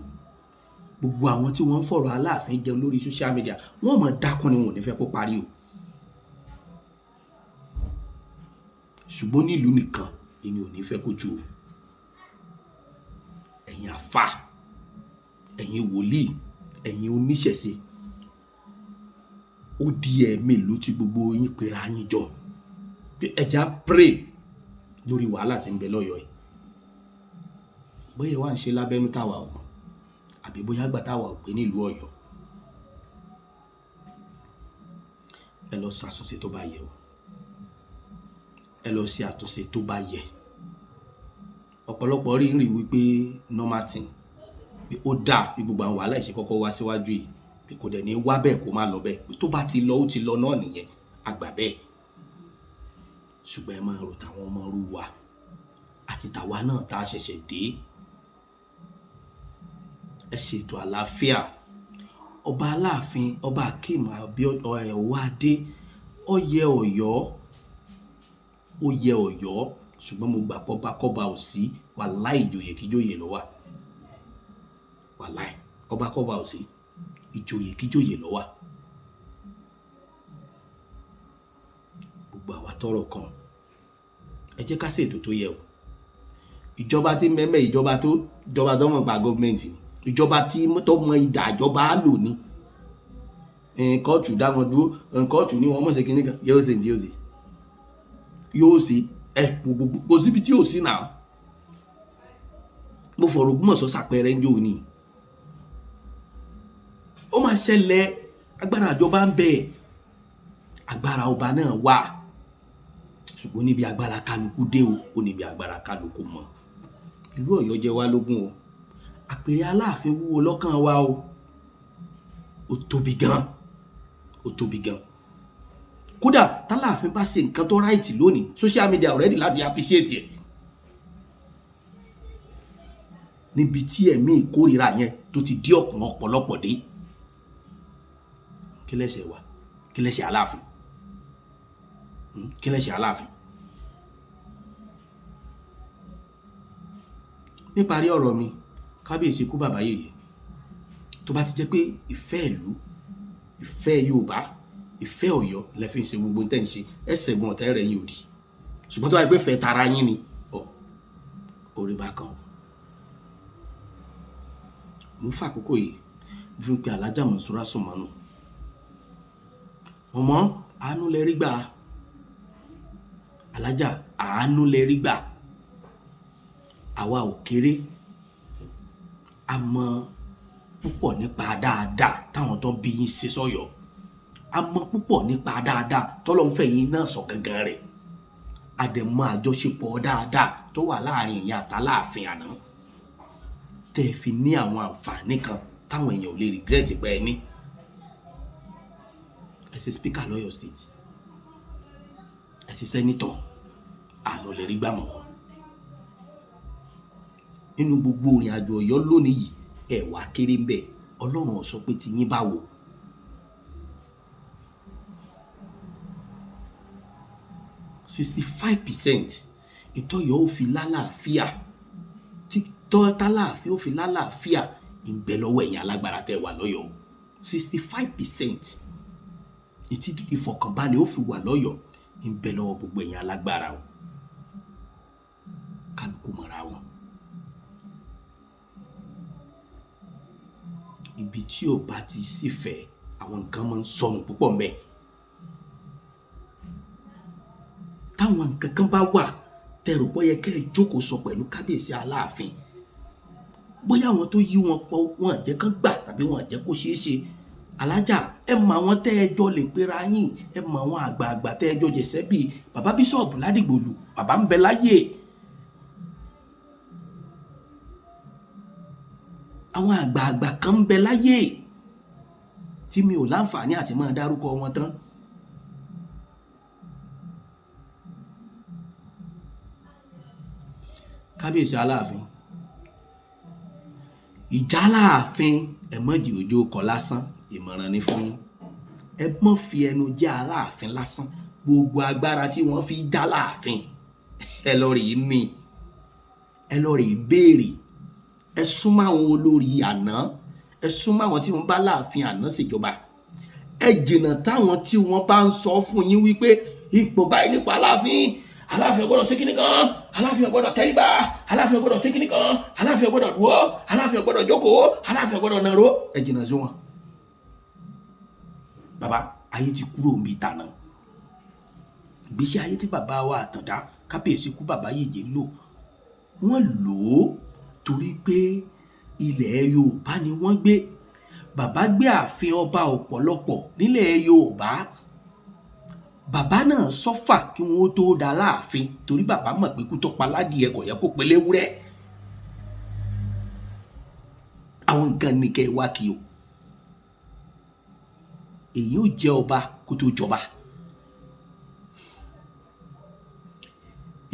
Gbogbo àwọn tí wọ́n ń fọ̀rọ̀ Aláàfin jẹun lórí social media, wọ́n mọ̀ dákun ni wọn ò ní fẹ́ kó parí o. Ṣùgbọ́n nílùú nìkan èmi ò ní fẹ́ kó ju o. Ẹ̀yin àfà, ẹ̀yin wòlíì, ẹ̀yin oníṣẹ̀ṣe, ó di ẹ̀ẹ̀mélòó tí gbogbo yín pera yín jọ pé ẹ jẹ́ á pray lórí wàhálà tí ń bẹ lọ́yọ̀ọ́ yìí. Bóyá wà ń ṣe lábẹ́nú táwa ò mọ̀, àbí bóyá àgbà táwa ò gbé nílùú Ọ̀yọ́. Ẹ lọ ṣàtúnṣe tó bá yẹ o, ẹ lọ ṣe àtúnṣe tó bá yẹ. Ọ̀pọ̀lọpọ̀ rí ń rí wípé normal thing pé ó dáa bí gbogbo àwọn wàhálà ìṣe kọ́kọ́ wá síwájú yìí, pé kò dẹ̀ ní wá bẹ́ẹ̀ kó má lọ bẹ́ẹ̀, pé tó bá ti lọ ó ti lọ náà nìyẹn, àgbà bẹ́ẹ̀. Ṣùgbọ́n ẹ máa rò táwọn ọmọ rú wa àti tàwa náà tá a ṣẹ̀ṣẹ̀ dé. Ẹ ṣètò àlàáfíà. Ọba Aláàfin, Ọba Akeem Ọwọ́adé, ó yẹ Ọ̀yọ́, ó yẹ Ọ̀yọ́, ṣùgbọ́n mo gbà pọ́ba kọ́ba ò sí, wàláì ìjòyè kíjòyè ló wà. Wàláì ọba kọ́ba ò sí, ìjòyè kíjòyè ló wà. Gbogbo àwa tọ́rọ̀ kan, ẹ jẹ́ ká ṣètò tó yẹ o. Ìjọba tí mẹ́mẹ́, ìjọba tó mọ̀ pa gọ́ọ̀mẹ̀ntì ni, ìjọba tí tó mọ ìdá ìjọba á lò ní. Kóòtù dá wọn dúró, kóòtù ní wọn mọ̀ ṣe kinní kan, yóò ṣe ní tí yóò ṣe. Yóò ṣe ẹ gbogbo kò síbi tí yóò sí náà. Mo fọ̀rọ̀ Ògbómọ̀ṣọ́ ṣàpẹẹrẹ ń jò ní. Ó máa ṣẹlẹ̀, agbára ìjọba ń bẹ, agbára ọba náà wà, ṣùgbọ́n níbi agbára kálukú dé o, ó níbi agbára kálukú mọ̀. Ìlú Ọ̀yọ́ jẹ wá lógún o, àpèrè Aláàfin wúwo lọ́kàn wa o, ó tóbi gan, ó tóbi gan. Kódà tálàáfin bá ṣe nǹkan tó ráìtì lónìí, social media already láti appreciate ẹ̀. Níbi tí ẹ̀mí ìkórìíra yẹn tó ti dí ọ̀pọ̀ ọ̀pọ̀lọpọ̀ dé. Kí lẹ̀ṣẹ̀ wa? Kí lẹ̀ṣẹ̀ Aláàfin? Kí lẹ̀ṣẹ̀ Aláàfin? Níparí ọ̀rọ̀ mi, kábíyèsí kú bàbá yèyé. Tó bá ti jẹ́ pé ìfẹ́ ìlú, ìfẹ́ Yorùbá, ìfẹ́ Ọ̀yọ́ lẹ fi ń ṣe gbogbo tẹ́ ń ṣe, ẹ ṣẹ́gun ọ̀tá rẹ̀ yín òdì. Ṣùgbọ́n tó bá jẹ́ pé ìfẹ́ tara yín ni, ọ̀ orí bákan. Mo ń fàkókò yìí, mo fi ń pe Alhaja Monsura Sùnmọ́nù. Mọ̀mọ́, àánú lẹ rí gbà. Alhaja, àánú lẹ rí gbà. Àwa ò kéré. A mọ púpọ̀ nípa dáadáa táwọn tó bí yín ṣe sọ́yọ́. A mọ̀ púpọ̀ nípa dáadáa tọ́lọ́run fẹ́ yín náà sọ gangan rẹ̀. A dẹ̀ mọ̀ àjọṣepọ̀ dáadáa tó wà láàrin ìyá àtàláàfin àná, tẹ́ ẹ fi ní àwọn àǹfààní kan táwọn èèyàn ò lè regret pé ẹ ní. Ẹ ṣe speaker lọ́yọ̀ state, ẹ ṣe senator, àná lè rí gbàmọ̀ wọn. Nínú gbogbo ìrìn àjò Ọ̀yọ́ lónìí yìí, ẹ wá kéré ń bẹ̀. Ọlọ́run ò sọ pé tiyín bá wò. 65% ìtọ́yọ̀ ó fi lálàáfíà, tí tálàáfíà ó fi lálàáfíà ń bẹ lọ́wọ́ ẹ̀yin alágbára tẹ́ wà lọ́yọ̀ọ́. 65% ìtí ìfọ̀kànbalẹ̀ ó fi wà lọ́yọ̀ọ́ ń bẹ lọ́wọ́ gbogbo ẹ̀yin alágbára o. Kálukú mọ̀ra wọn. Ibi tí ò bá ti sífẹ̀ẹ́, àwọn nǹkan máa ń sọnù púpọ̀ ńbẹ̀. Táwọn nǹkan kan bá wà tẹ́ rò pé ó yẹ kẹ́ ẹ jókòó sọ pẹ̀lú kábíyèsí Aláàfin, bóyá àwọn tó yí wọn pọ̀ wọn jẹ́ kán gbà tàbí wọn jẹ́ kó ṣeé ṣe. Alájà, ẹ mọ àwọn tẹ́ ẹ jọ lè pera yín, ẹ mọ àwọn àgbààgbà tẹ́ ẹ jọ jẹ̀sẹ́ bíi bàbá bíṣọ̀bù Ládìgbòlù, bàbá ń bẹ láyé. Àwọn àgbààgbà kan ń bẹ láyé tí mi ò láǹfààní àti máa dárúkọ wọn tán. Kábíyèsí Aláàfin, ìjà Aláàfin, ẹ mọ̀ jì òjò kọ lásán, ìmọ̀ràn ni fún yín. Ẹ mọ̀ fi ẹnu jẹ́ Aláàfin lásán. Gbogbo agbára tí wọ́n fi já Láàfin, ẹ lọ rèé mi, ẹ lọ rèé béèrè. Ẹ súnmọ́ àwọn olórí àná, ẹ súnmọ́ àwọn tí wọ́n bá Láàfin àná ṣèjọba. Ẹ jìnnà táwọn tí wọ́n bá ń sọ fún yín wípé ipò báyìí nípa Aláàfin, Aláàfin ò gbọ́dọ̀ ṣe kíní kan, Aláàfin ò gbọ́dọ̀ tẹríba, Aláàfin ò gbọ́dọ̀ ṣe kíní kan, Aláàfin ò gbọ́dọ̀ dúró, Aláàfin ò gbọ́dọ̀ jókòó, Aláàfin ò gbọ́dọ̀ nàró. Ẹ jìnnà sí wọn. Bàbá, ayé ti kúrò níbi ìtànà. Ìgbésí ayé tí bàbá wa Àtàndá kábíyèsí kú bàbá yèyé lò, wọ́n lò ó torí pé ilẹ̀ Yorùbá ni wọ́n gbé. Bàbá gbé ààfin ọba ọ̀pọ̀lọpọ̀ nílẹ̀ Yorùbá. Bàbá náà sọ́fà kí wọ́n tó dá láàfin, torí bàbá mọ̀ pé kú tó pa ládìẹ kò yẹ kó pe léwúrẹ́. Àwọn nǹkan ní kẹ́ ẹ wá kí o. Èyí ò jẹ́ ọba kó tó jọba.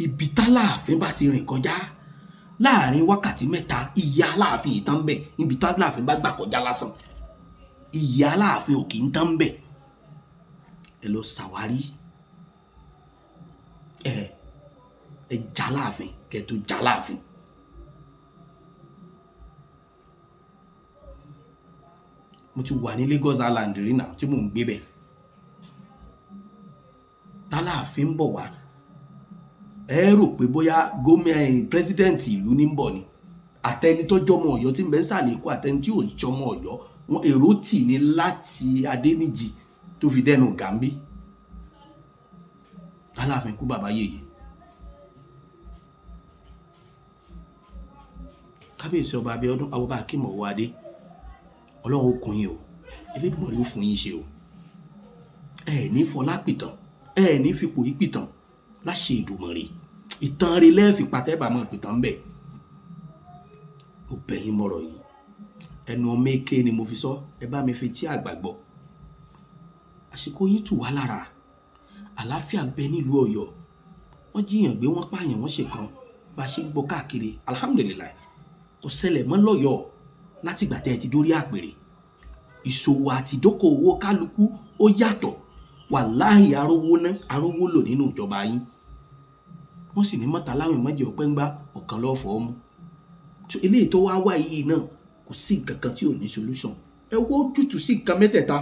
Ibi táláàfin bá ti rìn kọjá láàrin wákàtí mẹ́ta, ìyá Aláàfin ìtàn bẹ̀. Ibi táláàfin bá gbà kọjá lásán, ìyá Aláàfin ò kì í tán bẹ̀. Ẹ lọ ṣàwárí, ẹ já Aláàfin kẹ́ tó já Aláàfin. Mo ti wà ní Lagos Island rí náà tí mò ń gbé bẹ̀. Táláàfin ń bọ̀ wá, ẹ rò pé bóyá gómìnà president ìlú ní ń bọ̀ ni. Àtẹni tó jọmọ Ọ̀yọ́ tí ń bẹ ń sàlẹ̀ Èkó, àtẹni tí ò jọmọ Ọ̀yọ́, wọn èrò tì ní láti Adéníjì tó fi dẹnu Gàmbí. Aláàfin kú bàbá yèyé. Kábíyèsí ọba Abíọ́dún, ọba Akeem Ọwọ́adé, Ọlọ́run ó kún yín o, Elédùmarè ó fún yín ṣe o. Ẹ ní fọlá pìtàn, ẹ ní fipò yìí pìtàn láṣẹ Èdùmàrè. Ìtàn rẹ̀ lẹ́ẹ̀fì pàtẹ́bà máa pìtàn bẹ́ẹ̀. Mo bẹ̀ yín mọ̀rọ̀ yìí, ẹnu ọmọ èké ni mo fi sọ, ẹ bá mi fi tí àgbà gbọ́. Àsìkò yín tù wá lára. Àlàáfíà ń bẹ nílùú Ọ̀yọ́. Wọ́n jíyàn gbé, wọ́n pààyàn, wọ́n ṣèkan, bá a ṣe ń gbọ́ káàkiri. Alhamdulilayi, kò ṣẹlẹ̀ mọ́ lọ́yọ̀ọ́ látìgbà tẹ́ ẹ ti dórí àpèrè. Ìṣòwò àti ìdókòwò kálukú ó yàtọ̀. Wàláhì arówó ná, arówó lò nínú ìjọba yín. Wọ́n sì ní mọ́ta láwìn mọ́jì ọ̀pẹ́ ń gbá ọ̀kan lọ́fọ̀ọ́ mú. Eléyìí tó wá wá yìí náà kò sí nǹkan kan tí ò ní solution. Ẹ wó ojútùú sí nǹkan mẹ́tẹ̀ẹ̀ta.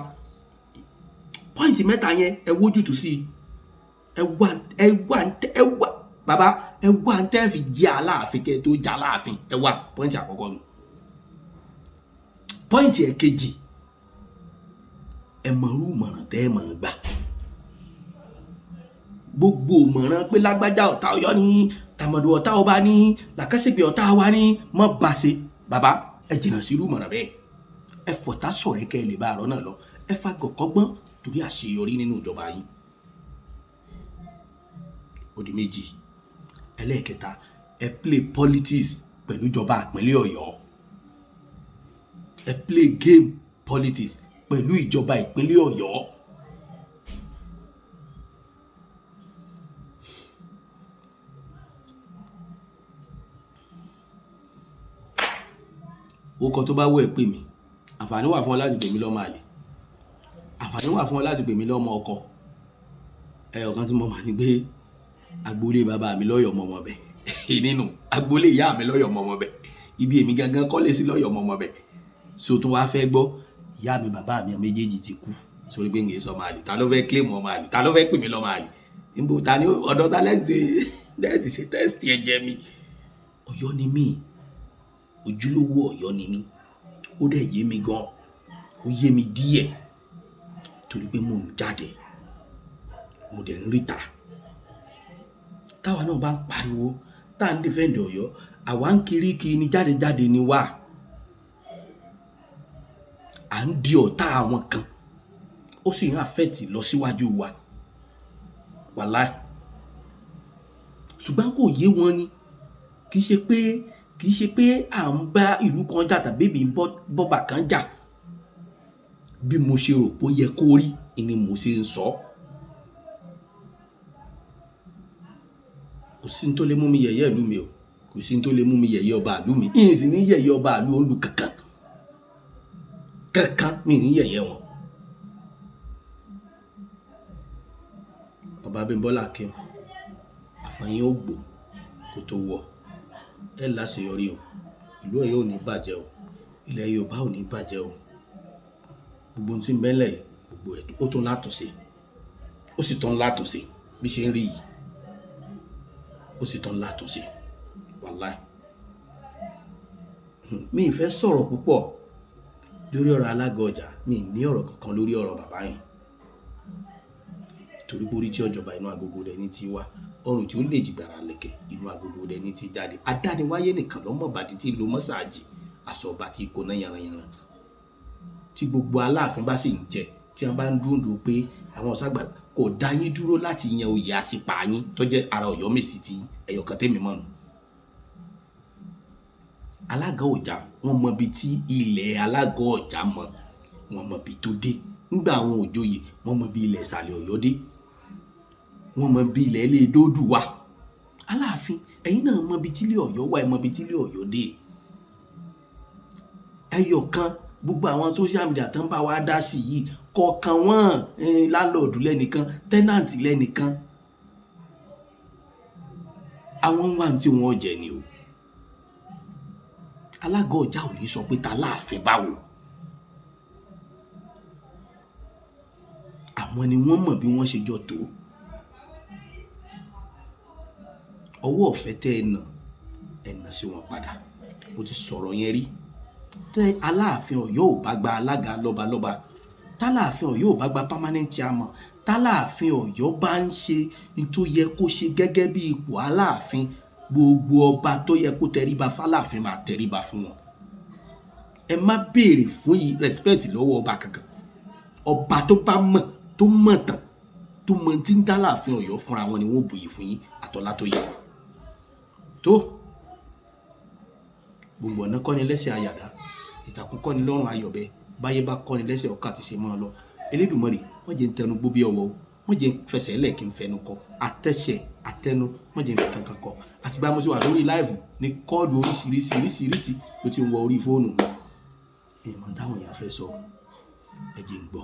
Pọ́ìntì mẹ́ta yẹn ẹ wó ojútùú sí. Ẹ wá, ẹ wá, ẹ wá, bàbá, ẹ wá ń tẹ́ fi jẹ́ Aláàfin kẹ́ tó jẹ́ Aláàfin. Ẹ wá pọ́ìntì àkọ́kọ́ nù. Pọ́ìntì ẹ̀kejì, ẹ mọ̀rú ìmọ̀ràn tẹ́ ẹ mọ̀ gbà. Gbogbo ìmọ̀ràn pé lágbájá ọ̀tá Ọ̀yọ́ ni, tàmọ̀dù ọ̀tá ọba ni, làkàṣègbè ọ̀tá wa ni, mọ̀ bá ṣe. Bàbá, ẹ jìnnà sí irú ìmọ̀ràn bẹ́ẹ̀. Ẹ fọ̀tá sọ̀rẹ́ kẹ́ ẹ lè bá àrọ́ náà lọ. Ẹ fa gọ̀kọ́gbọ́n torí àṣeyọrí nínú ìjọba yín. Ó di méjì. Ẹlẹ́ẹ̀kẹta, ẹ play politics pẹ̀lú ìjọba ìpínlẹ̀ Ọ̀yọ́. Ẹ play game politics pẹ̀lú ìjọba ìpínlẹ̀ Ọ̀yọ́. Ó kọ tó bá wù ẹ́ pè mí. Àǹfààní wà fún ọ láti pè mí lọ́mọ àlè. Àǹfààní wà fún ọ láti pè mí lọ́mọ ọkọ. Ẹyọ kan tí mo mọ̀ ni pé agboolé bàbá mi lọ́yọ̀ọ́ mọ́ ọmọ bẹ̀. Nínú agboolé ìyá mi lọ́yọ̀ọ́ mọ́ ọmọ bẹ̀. Ibi èmi gangan kọ́lé sí lọ́yọ̀ọ́ mọ́ ọmọ bẹ̀. So tún wá fẹ́ gbọ́, ìyá mi bàbá mi méjèèjì ti kú. Sórí pé ń sọ ọmọ àlè. Ta ló fẹ́ claim ọmọ àlè? Ta ló fẹ́ pè mí lọ́mọ àlè? Níbo ta ni ọ̀dọ̀ ta lẹ́sìn ṣe test ẹ̀jẹ̀ mi? Ọ̀yọ́ ni mí. Ojúlówó Ọ̀yọ́ ni mí. Ó dẹ̀ yé mi gan. Ó yé mi díẹ̀ torí pé mò ń jáde. Mo dẹ̀ ń ríta. Táwa náà bá ń pariwo, tá ń defend Ọ̀yọ́, àwa ń kiri kiri ni, jáde jáde ni wá. À ń di ọ̀tá àwọn kan. Ó sì ń affect lọ síwájú wa. Wàláì. Ṣùgbọ́n kò yé wọn ni. Kì í ṣe pé à ń bá ìlú kan jà tàbí èmi ń bọ́ba kan jà. Bí mo ṣe rò pé ó yẹ kó rí ni mo ṣe ń sọ. Kò sí ohun tó lè mú mi yẹ̀yẹ́ ìlú mi o. Kò sí ohun tó lè mú mi yẹ̀yẹ́ ọba ìlú mi. Ìyìn sì ní yẹ̀yẹ́ ọba ìlú olú kankan. Kankan mi ní yẹ̀yẹ́ wọn. Ọba Abímbọ́lá Akeem, àfààní ó gbò kó tó wọ̀. Ẹ láṣeyọrí o. Ìlú Ọ̀yọ́ ò ní bàjẹ́ o. Ilẹ̀ Yorùbá ò ní bàjẹ́ o. Gbogbo ohun tí ń bẹ ńlẹ̀ yìí, gbogbo ẹ̀ ó tún látúnṣe. Ó sì tún látúnṣe bí ṣe ń rí yìí. Ó sì tún látúnṣe. Wàláì. Mi ì fẹ́ sọ̀rọ̀ púpọ̀ lórí ọ̀rọ̀ alága ọjà. Mi ì ní ọ̀rọ̀ kankan lórí ọ̀rọ̀ bàbá yẹn. Torí pé orí tí ọ̀jọ̀ba inú agogo rẹ̀ ní ti wá. Ọrùn tí ó lè jìgbàrà lẹ̀kẹ̀ inú agogo rẹ̀ ní ti jáde. Adániwáyé nìkan ló mọ̀ bàdí tí lo mọ́sáàjì. Aṣọ ọba tí kò ná yanranyanran. Tí gbogbo aláàfin bá sì ń jẹ, tí wọ́n bá ń dúndùn pé àwọn ọ̀ṣàgbà kò dá yín dúró láti yan oyè àṣìpà yín tó jẹ́ ara Ọ̀yọ́ Mèsì tí ẹyọ kan tèmi mọ̀ nù. Alága ọjà, wọ́n mọ ibi tí ilẹ̀ alága ọjà mọ̀, wọ́n mọ ibi tó dé. Nígbà àwọn òjòyè, wọ́n mọ ibi ilẹ̀ ìsàlẹ̀ Ọ̀yọ́ dé. Wọ́n mọ ibi ilẹ̀ ilé dódù wà. Aláàfin, ẹ̀yin náà mọ ibi tí ilé Ọ̀yọ́ wà, ẹ mọ ibi tí ilé Ọ̀yọ́ dé. Ẹyọ kan, gbogbo àwọn social media tó ń bá wa dá sí yìí, kọ̀ọ̀kan wọ́n landlord lẹ́nìkan, tenant lẹ́nìkan. Àwọn ń wá tí wọ́n jẹ ni o. Alága ọjà ò ní sọ pé ta láàfin báwo. Àwọn ni wọ́n mọ̀ bí wọ́n ṣe jọ tó. Ọwọ́ ọ̀fẹ́ tẹ́ ẹ nà, ẹ nà sí wọn padà. Mo ti sọ̀rọ̀ yẹn rí. Tẹ́ Aláàfin Ọ̀yọ́ ò bá gba alága lọ́balọ́ba, tálàáfin Ọ̀yọ́ ò bá gba permanent chairman, tálàáfin Ọ̀yọ́ bá ń ṣe ní tó yẹ kó ṣe gẹ́gẹ́ bí ipò Aláàfin, gbogbo ọba tó yẹ kó tẹríba fáláàfin máa tẹríba fún wọn. Ẹ má béèrè fún respect lọ́wọ́ ọba kankan. Ọba tó bá mọ̀, tó mọ̀ tán, tó mọ̀ tí ń dálàáfin Ọ̀yọ́ fúnra wọn ni wọ́n buyì fún yín àtọ́lá tó yẹ. Tó gbogbo ọ̀nà kọ́ni lẹ́sẹ̀ àyàdá, ìtàkùn kọ́ni lọ́rùn ayọ̀bẹ, báyé bá kọ́ni lẹ́sẹ̀ ọ̀ka àti ṣe máa lọ. Elédùmarè, wọ́n jẹ́ ń tẹnu gbó bí ọwọ́, wọ́n jẹ́ ń fẹsẹ̀ lẹ̀ kí n fẹnu kọ, àtẹ̀sẹ̀ àtẹnu, wọ́n jẹ́ ń fi kankan kọ. Àtìgbà mo ti wà lórí live ní call oríṣiríṣi oríṣiríṣi ló ti ń wọ orí fóònù mi. Ìmọ̀ táwọn èèyàn fẹ́ sọ, ẹ jẹ́ ń gbọ́.